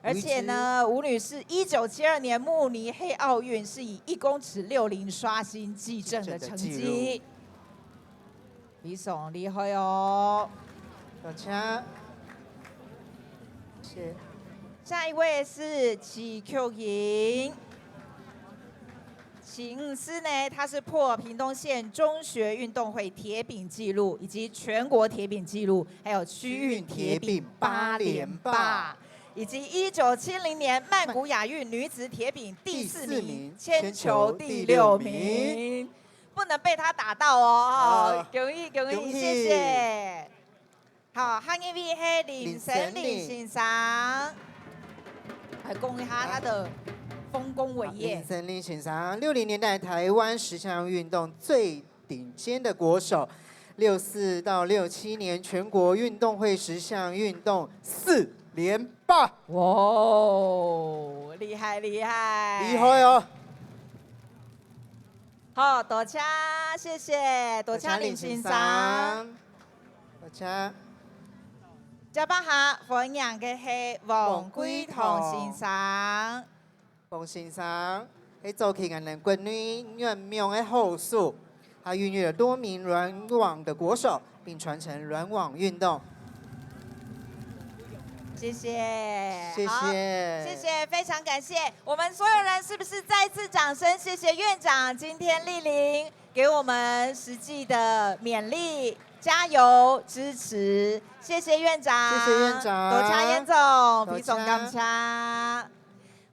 而且呢，吴女士一九七二年慕尼黑奥运是以一公尺六零刷新既正的成绩。非常厉害哦。多谢。谢。下一位是齐秋莹。 秦师呢，他是破屏东县中学运动会铁饼纪录，以及全国铁饼纪录，还有区域铁饼八连霸，以及一九七零年曼谷亚运女子铁饼第四名，第四名，铅球第六名。不能被他打到哦，哦，恭喜恭喜，恭喜。谢谢。 好，下一位是林森林先生，来讲一下他的丰功伟业。林森林先生，六零年代台湾十项运动最顶尖的国手，六四到六七年全国运动会十项运动四连霸。哇，厉害厉害！厉害哦！好，多谢，谢谢，多谢林先生。 多谢。接下歡迎个係黃桂堂先生。黃先生，係早期𠊎等國內軟網个好手，他孕育了多名軟網的國手，並傳承軟網運動。謝謝。謝謝。好，謝謝，非常感謝。我們所有人是不是再次掌聲？謝謝院長今天莅臨。 給我們實際的勉勵、加油、支持。謝謝院長。謝謝院長。多謝院長，多謝。非常感謝。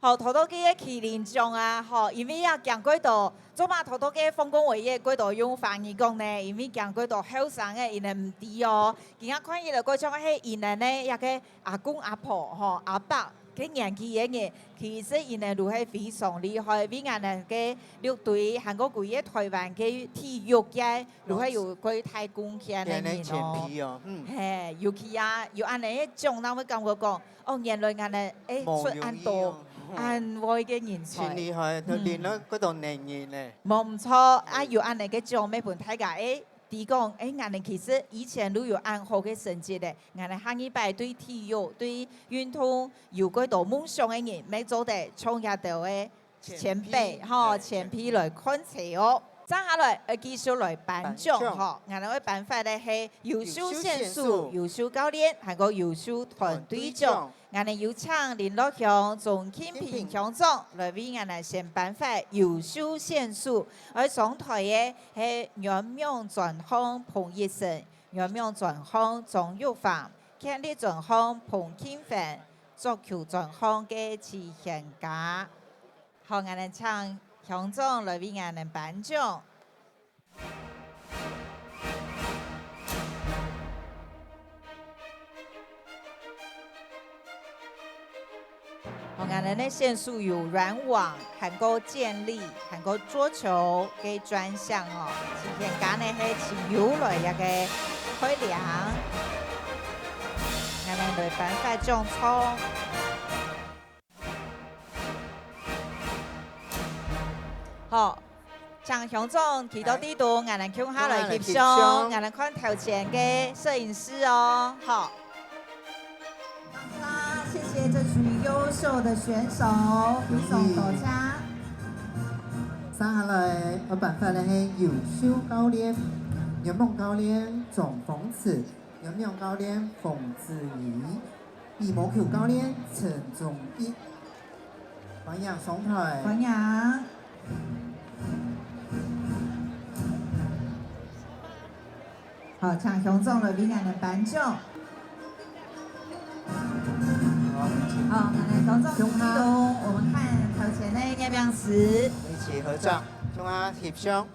好，頭到个麒麟獎啊，吼，因為啊，講過多，做麼頭到个豐功偉業，過多用華語講呢？因為講過多後生个，佢等毋知哦。今日看起來，過像係佢等呢，一個 阿公阿婆吼，阿伯，該年紀个人，其實佢等都係非常厲害，為𠊎等个六堆，還過歸个台灣个體育界，都係有過大貢獻个人哦。前輩哦，嗯。係，尤其啊，有恁呢个獎，正會感覺講，哦，原來𠊎等，欸，出恁多，恁會个人才。真厲害，都練了幾多年呢。無毋著，啊，有恁呢个獎，愛分大家，欸， 知講，欸，𠊎等其實以前都有恁好个成績咧，𠊎等下一擺對體育、對運動有幾多夢想个人，乜做得像這兜个前輩，吼，前輩來看齊哦。接下來，愛繼續來頒獎，吼，𠊎等愛頒發个係優秀選手、優秀教練，還過優秀團隊獎。 𠊎等有請麟洛鄉鍾慶平鄉長來為𠊎等先頒發優秀選手，而上台个係軟網專項彭一生、軟網專項鍾玉芳、健力專項彭慶芬、足球專項个徐賢嘉。好，𠊎等請鄉長來為𠊎等頒獎。 好，𠊎等个選手有軟網，還過健力，還過桌球个專項哦。徐賢嘉呢係請有來這個開梁，𠊎等來頒發獎狀。 好，請鄉長企到底肚，𠊎等共下來翕相，共下來翕相。𠊎等看頭前个攝影師哦，好。好啦，謝謝這群優秀的選手，非常多謝。接下來，𠊎頒發个係優秀教練，圓夢教練總峰慈。仰仰教練馮子怡，羽毛球教練陳宗毅。歡迎上台。歡迎。好，請鄉長來為𠊎等頒獎。好，請。好，𠊎等鄉長共下。我們看頭前的攝影師。一起合照，共下翕相。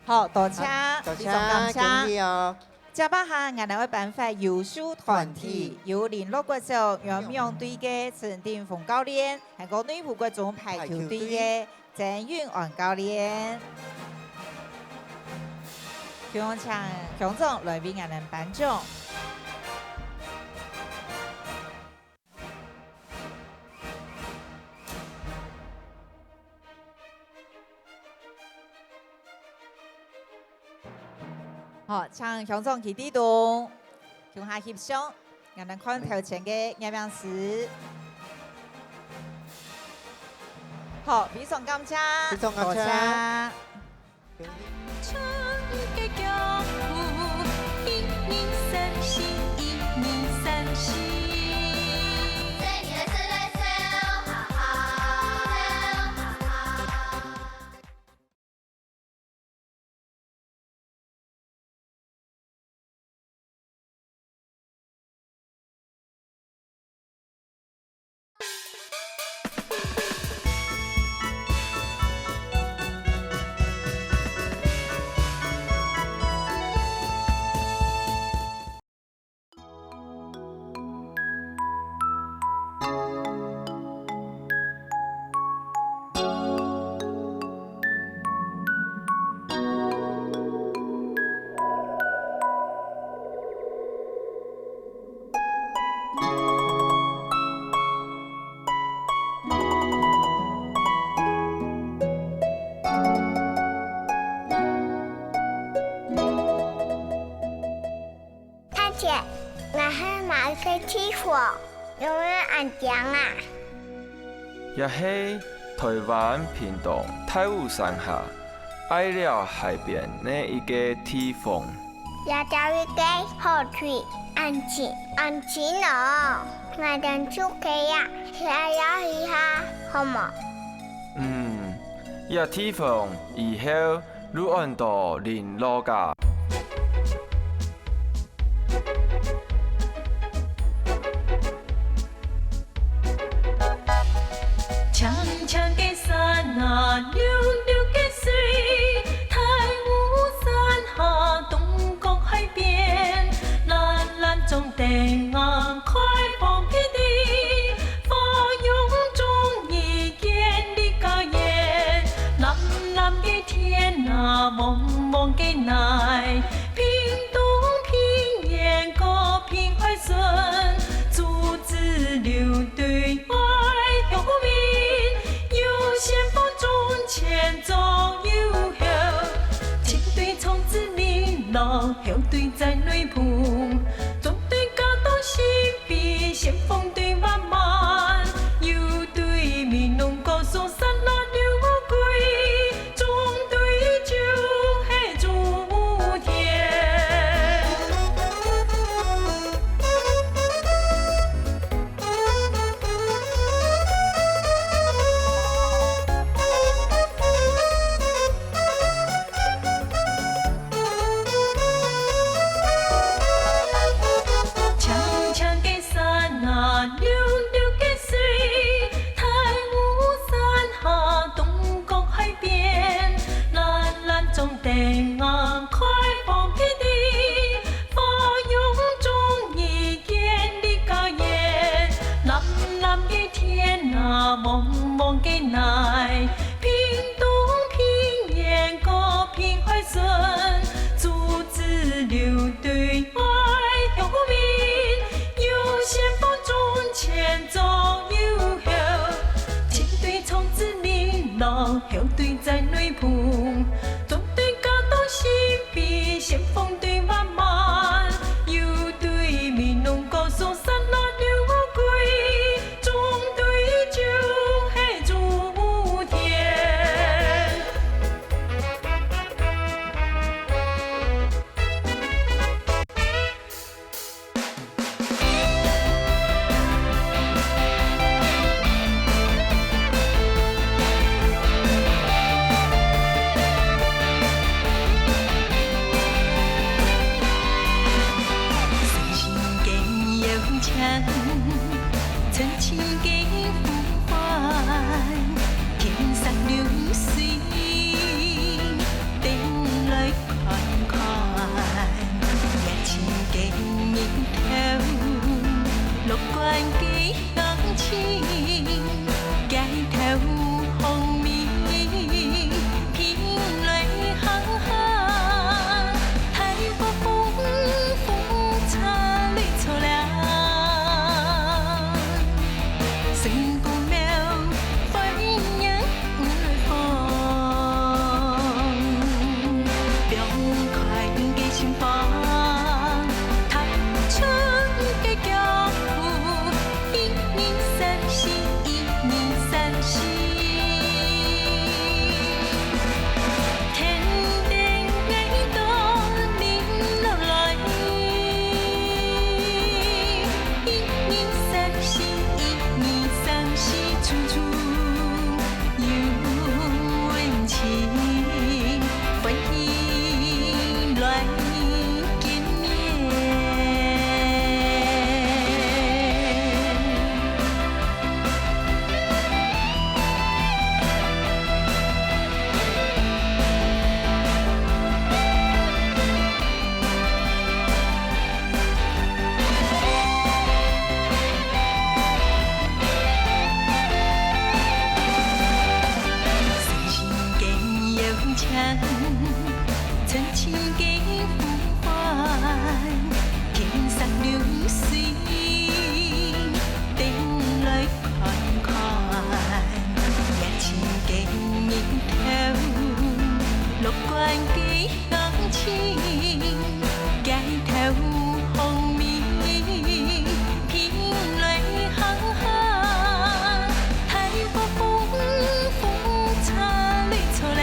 好，多謝，好，多謝，非常感謝。恭喜哦。 接下，𠊎等會頒發優秀團體，由麟洛國小仰仰隊个陳鼎豐教練，還有內埔國中排球隊个曾允安教練。共樣請鄉長來為𠊎等頒獎。 好，請鄉長徛在中，共下翕相，𠊎等看頭前个攝影師。好，非常感謝，非常感謝。多謝。 大姐，𠊎係麼个地方？仰會恁靚啊？這係臺灣屏東大武山下，愛寮溪邊个一個地方。這兜一個河水，恁清，恁清哦！𠊎等就去啊，歇一下，好無？嗯，這地方以後 就安到麟洛啊。青青个山啊，綠綠个水，大武山下，東港海邊，藍藍種燈啊，開放个地，花園中意建立家園，藍藍个天啊，黃黃个泥，屏東平原過屏海順，竹子流對愛鄉民，有先鋒種前種有後，前隊創子麟洛，後隊在內埔，中隊加到真情个呼唤，天山流水，等來看看。熱情个日頭，樂觀个 鄉親，街頭風味，品來行行，大北風，風吹來坐涼。成功了，歡迎來訪。 放開个心房，踏出个腳步，一二三四，一二三四。天頂个雲都淋落來，一二三四，一二三四，處處 有溫情，歡喜來見面。 細心个邀請，真情个呼喚，天山流水，等來看看。熱情个日頭，樂觀个 鄉親，街頭風味，品來行行，大北風，風吹來坐涼。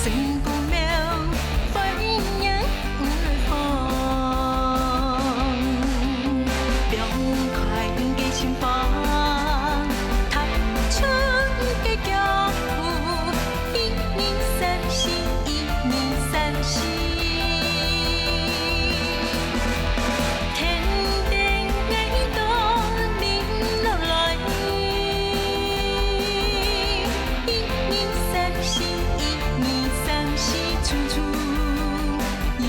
成功了，歡迎來訪。放開个心房，踏出个腳步， 一二三四，一二三四。天頂个雲都淋落來，一二三四，一二三四，處處有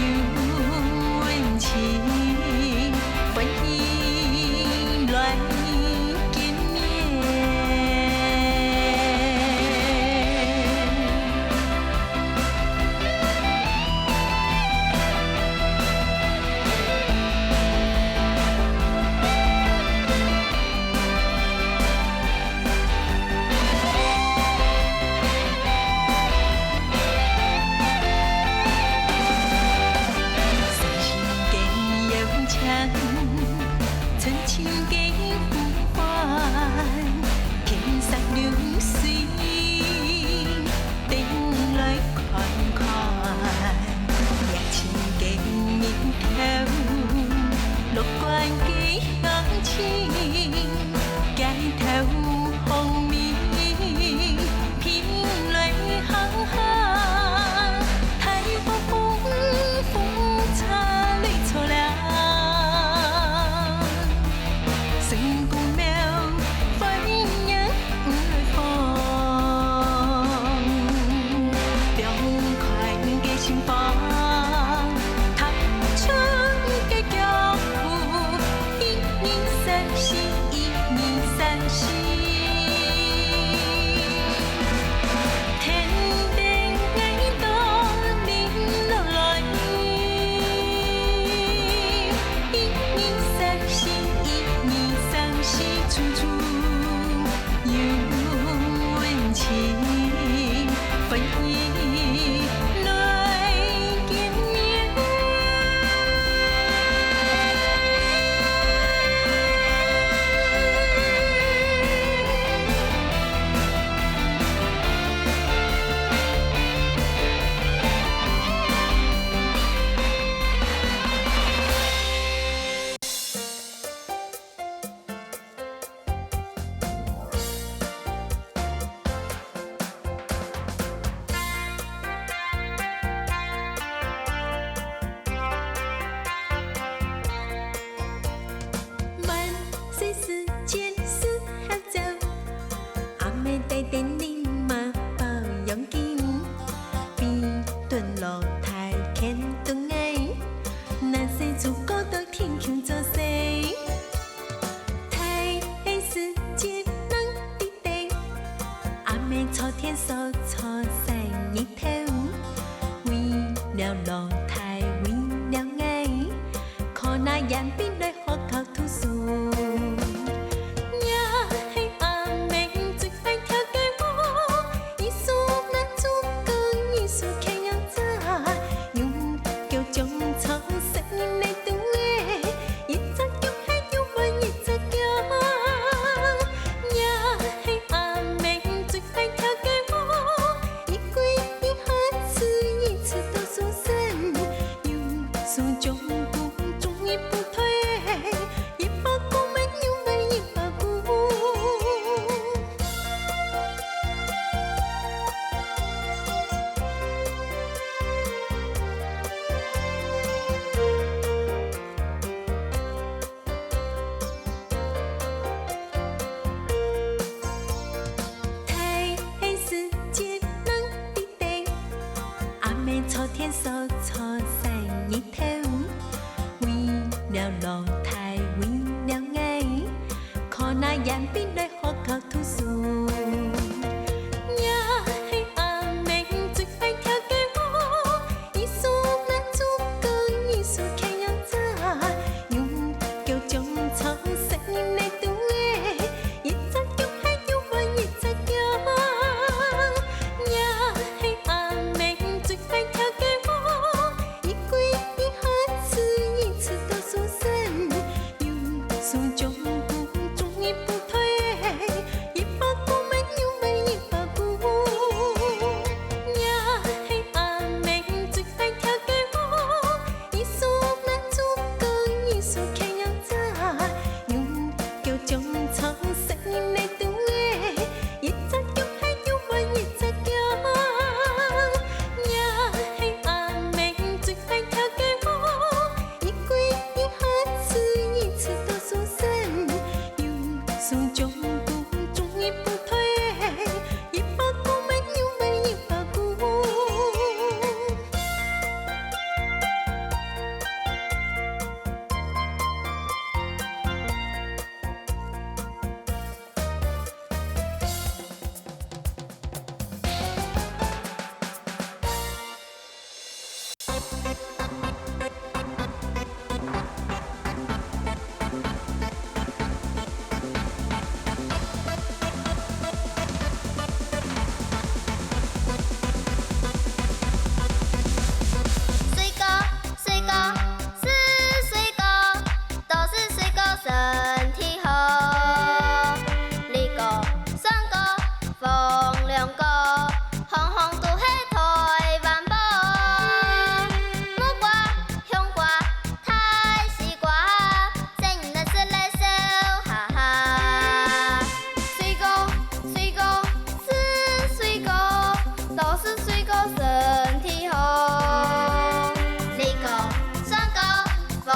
溫情，歡喜來見面。 細心个邀請，真情个呼喚，天山流水，等來看看。熱情个日頭，樂觀个 鄉親，街頭風味，品來行行，大北風，風吹來坐涼。成功了，歡迎來訪。放開个心房，踏出个腳步， 一二三四，為了𠊎，可拿鉛筆來學校讀書。若係阿明最愛跳街舞，一手拿竹篙，一手牽羊叉，用腳掌唱細人仔肚仔，一隻腳係又換一隻腳。若係阿明最愛跳街舞，一跪一下子，一直到出神，用手掌公中一步腿，一百步慢又慢一百步。 大漢時節人知得，阿姆坐天數坐三日頭，為了老弟為了𠊎，可拿鉛筆來學校讀書。若係阿姆最愛跳街舞，一手拿竹篙，一手牽羊叉，用腳掌唱細人仔肚仔，一隻腳係又換一隻腳。若係阿明最愛跳街舞，一跪一下子，一直到出神，用手掌公中一步腿，一百步慢又慢一百步。若係阿明最愛跳街舞， 一手拿竹篙，一手牽羊叉，用腳掌唱細人仔肚仔，一隻腳係又換一隻腳。若係阿明最愛跳街舞，一跪一下子，一直到出神，用手掌公中一步腿，一百步慢又慢一百步。 水果，水果，是水果，都是水果身體好。梨果、酸果、 紅龍果，項項都係臺灣寶。木瓜、香瓜、大西瓜，細人仔食了笑哈哈。水果，水果，是水果，都是水果身體好。梨果、酸果、 紅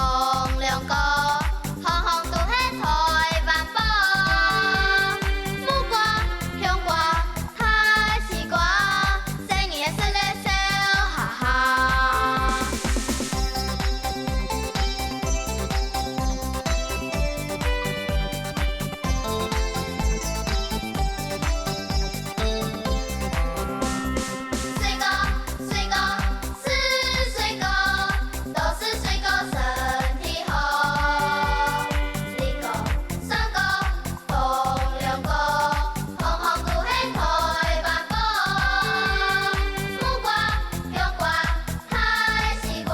龍果，項項都係臺灣寶。木瓜、香瓜、大西瓜，細人仔食了笑哈哈。水果，水果， 是水果，都是水果身體好。梨果、酸果、紅龍果，項項都係臺灣寶。木瓜、香瓜、大西瓜，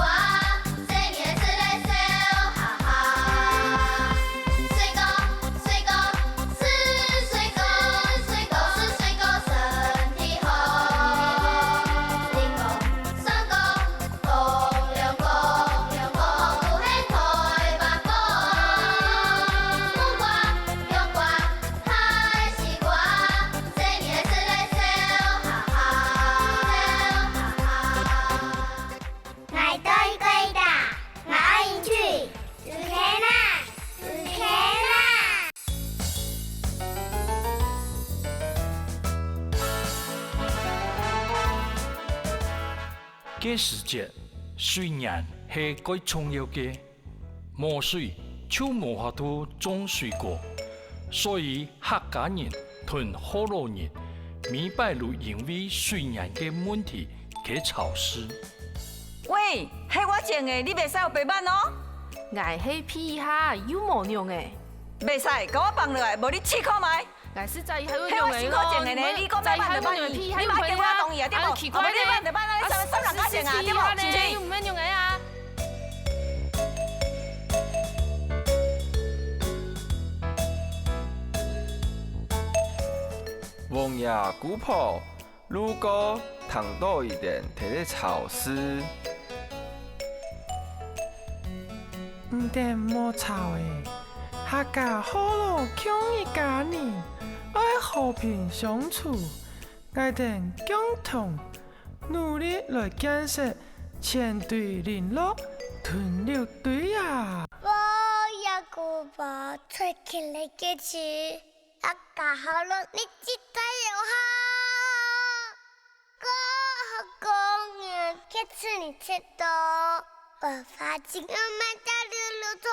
細人仔食了笑哈哈。水果，水果， 是水果，水果，是水果身體好。梨果、酸果、紅龍果，項項都係臺灣寶。木瓜、香瓜、大西瓜，細人仔食了笑哈哈，笑哈哈。 𠊎對過打，𠊎愛贏取。主題啦，主題啦！該時節，水源係蓋重要个，無水就無法度種水果，所以客家人同學老人每擺都因為水源个問題去吵事。喂，係我剪个，你袂使有白板哦。𠊎係皮鞋，又無樣仔。袂使，共我放落來，無你試看覓。𠊎實在係有樣仔咯，係我辛苦剪个呢，你講白板就白板，你莫叫我同意啊，對無？啊，奇怪呢，啊，無你白板就白板，你三人家剪啊，對無？是毋是？又毋係樣仔啊。 王爺姑婆，路過聽到一定在該吵事。你等莫吵欸，客家學老共一家人，愛和平相處，𠊎等共同努力來建設千堆零落屯六堆啊！王爺姑婆傳起來个信， 客家學老日子太有好，過好過年，客村人最多，文化真有名在六堆。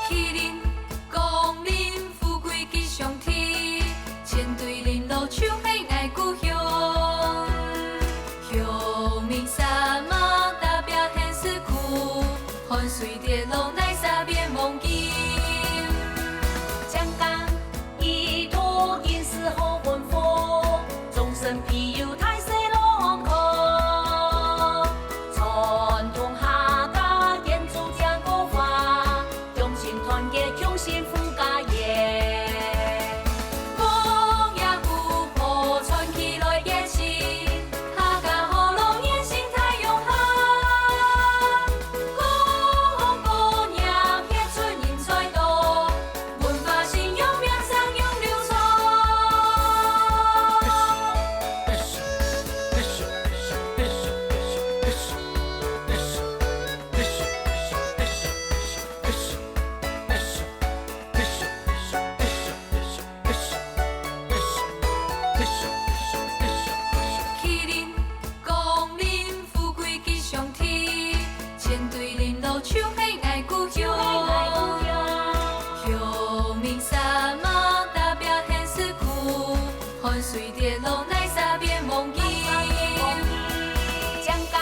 麒麟降臨，富貴吉祥天，千堆零落就係𠊎故鄉。鄉民山脈踏遍現世苦，汗水跌落泥沙變黃金。江江 一途盡是好文風，眾生庇佑大細路安康。傳統客家建築靚過花，鄉親團結共新富家園。王爺姑婆傳起來个信， 客家學老言行大融合，各行各業傑出人才多，文化信仰名聲永流傳。麒麟降臨，富貴吉祥天，千堆零落就係𠊎故鄉。鄉民山脈踏遍現世苦，汗水跌落泥沙變黃金。江江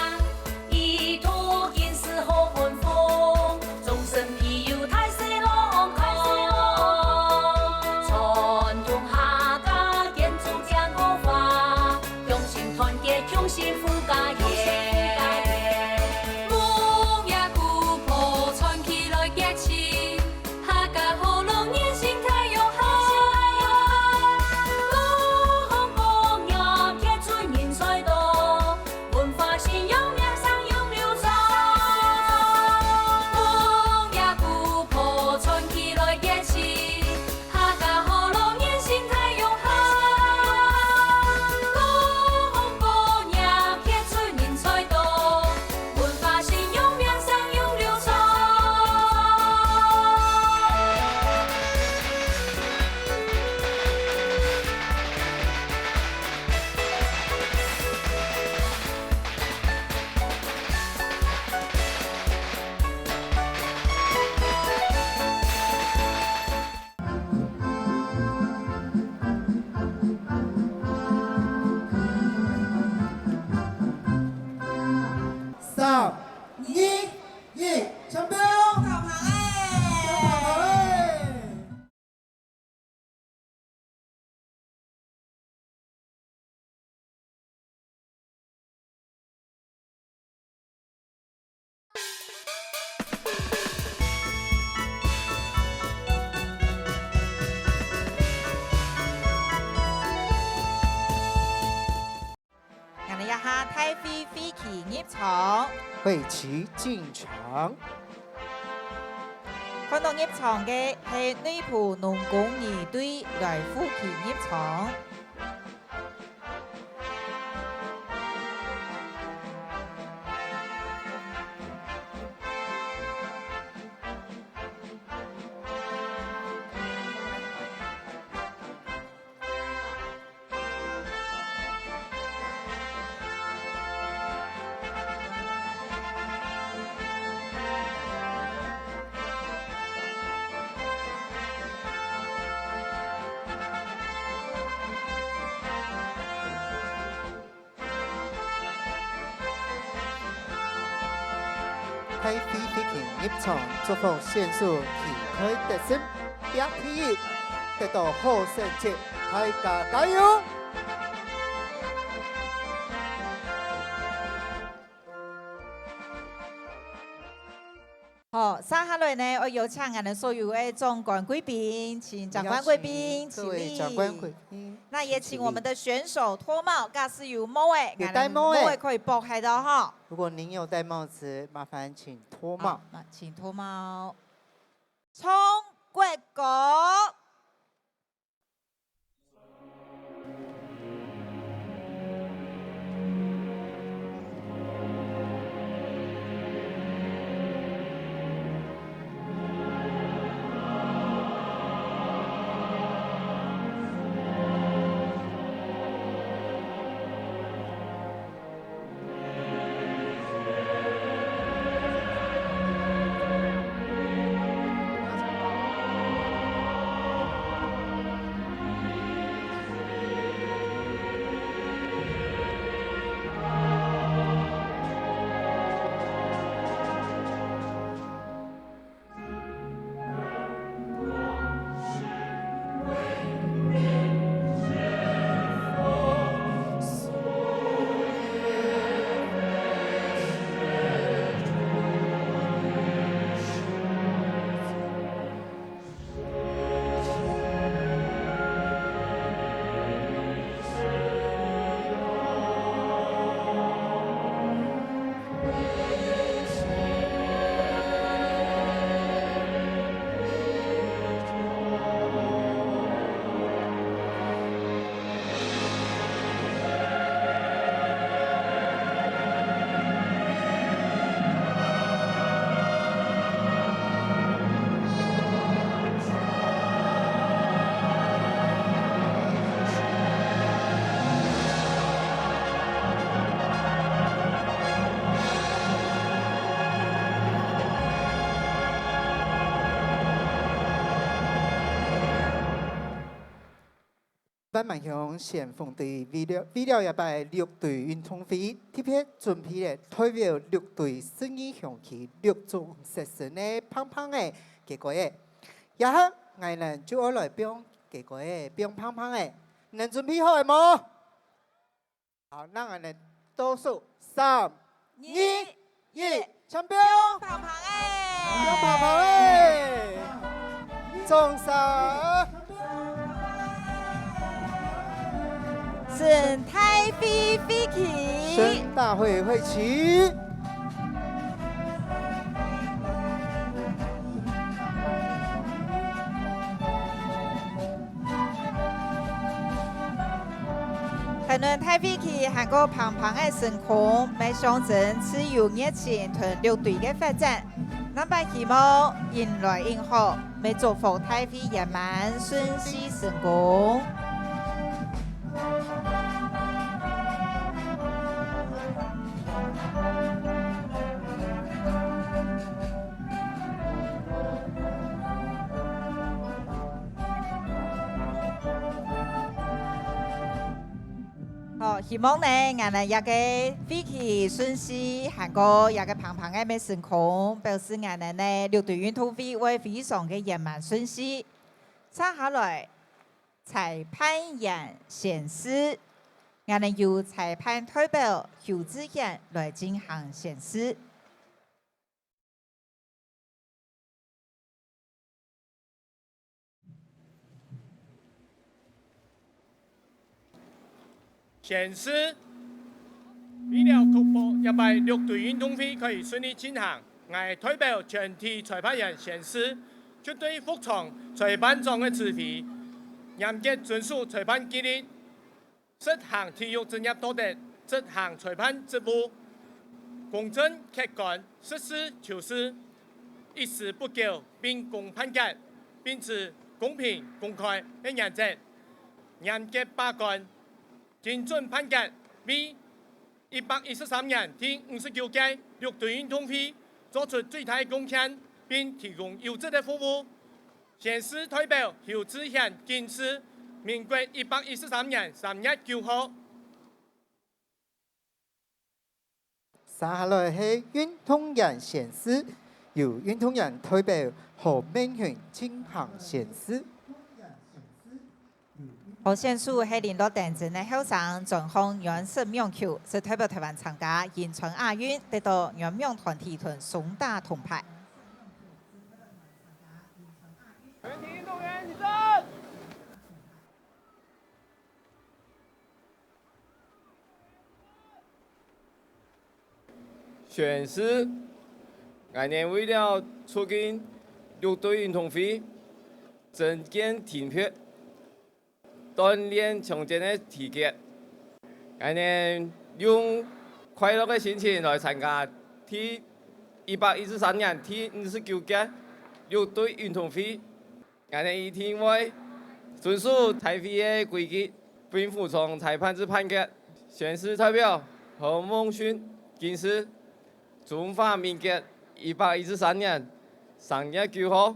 一途盡是好文風，眾生庇佑大細路安康。傳統客家建築靚過花，鄉親團結共新富家園。王爺姑婆傳起來个信， 客家學老言行大融合，各行各業傑出人才多，文化信仰名聲永流傳。王爺姑婆傳起來个信，客家學老言行大融合，各行各業傑出人才多， 文化信仰名聲永流傳。 三、二、一，搶票！上行咧！上行咧！ 𠊎等這下大會會期入場。會期進場。看到入場个係內埔農工二隊來會期入場。大飛飛禽入場，祝福選手旗開得勝，第一，得到好成績，大家加油！ 好，續下來呢，愛邀請𠊎等所有个長官貴賓，請長官貴賓，有請各位長官貴賓，請立。那也請我們的選手脫帽，假使有帽仔，有戴帽仔。𠊎等帽仔可以剝開的哈。如果您有戴帽子，麻煩請脫帽。好，那請脫帽。唱國歌。 萬巒鄉先鋒隊為了，為了這擺六堆運動會，特別準備了代表六堆十二鄉區六種色身个棒棒仔，雞胲仔。這下，𠊎等就愛來放雞胲仔，放棒棒仔。你等準備好了無？ 好，那𠊎等倒數，三、二、一，請放！放棒棒仔！放棒棒仔！掌聲！承大飛飛起！承大飛飛起！ 𠊎等大飛旗還過棒棒仔升空，乜象徵自由、熱情同六堆个發展。南北希望，迎來迎好，乜祝福大會圓滿、順序成功。 好，希望呢，𠊎等這個飛旗順序，還過這個棒棒仔乜升空，表示𠊎等呢，六堆運動會會非常个圓滿順序。接下來，裁判員宣誓，𠊎等由裁判代表邱志賢來進行宣誓。 宣誓。為了確保這擺六堆運動會可以順利進行，𠊎代表全體裁判員宣誓，絕對服從裁判長个指揮，嚴格遵守裁判紀律， 實行體育職業道德，執行裁判職務，公正、客觀、實事求是，一絲不苟秉公判決，秉持公平、公開个原則，嚴格把關，精準判決，為一百一十三年第五十九屆六堆運動會做出最大貢獻，並提供優質个服務。 宣誓代表邱志賢謹致，民國一百一十三年三月九號。接下來係運動員宣誓，由運動員代表何明雄進行宣誓。 好選手係零六等陣个後生，專項軟式網球，係代表臺灣參加仁川亞運，得到軟網團體同雙打銅牌。 宣誓，𠊎等為了促進六堆運動會，增建體魄，鍛鍊強健个體格，𠊎等用快樂个心情來參加第一百一十三年第五十九屆六堆運動會。 𠊎等一定會遵守大會个規矩，並服從裁判个判決。宣誓代表何孟勳敬事，中華民國一百一十三年三月九號。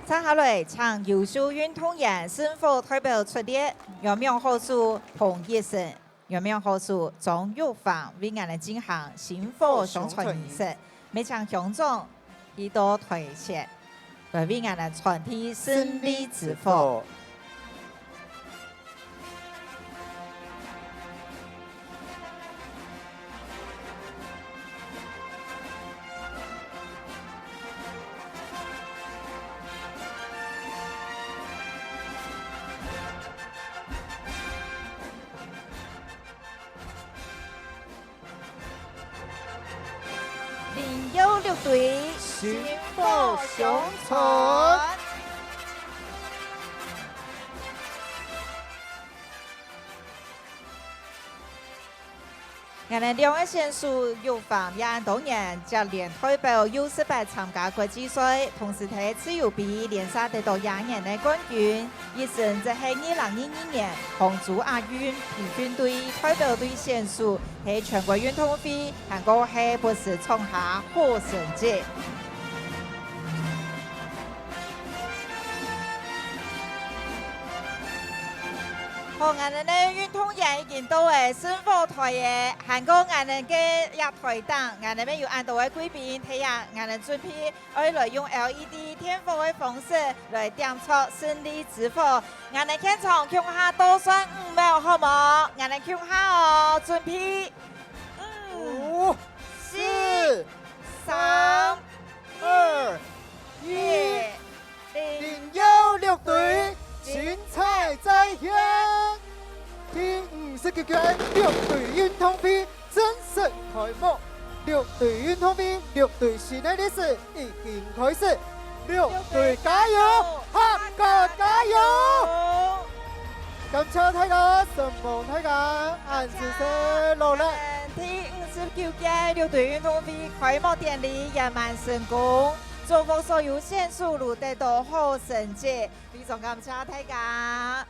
接下來，請優秀運動員聖火代表出列，原名號手彭一生。 原名號手張玉芳為𠊎等進行聖火相傳儀式，也請鄉長去到台前，來為𠊎等傳遞勝利之火。 零幺六隊聖火相傳。 𠊎等兩个選手玉芳也恁多年接連代表U十八參加國際賽，同時在自由杯連續得到廿年个冠軍。一生則係二零二二年杭州亞運培訓隊代表隊選手，在全國運動會還過係不時創下好成績。 好，𠊎等个運動員已經到了聖火台了，還過𠊎等个這台頂，𠊎等乜有恁多个貴賓，係啊，𠊎等準備愛來用LED電火个方式來點著勝利之火。𠊎等現場共下倒算五秒，好無？𠊎等共下哦，準備，五、五、四、四、三、三、二、二、一。 零幺六隊，精彩再現！第五十九屆六堆運動會正式開幕。六堆運動會，六堆新个歷史已經開始。六堆加油，客家加油！感謝大家，承蒙大家，恁仔細，勞力！第五十九屆六堆運動會開幕典禮圓滿成功。 祝福所有選手都得到好成績，非常感謝大家。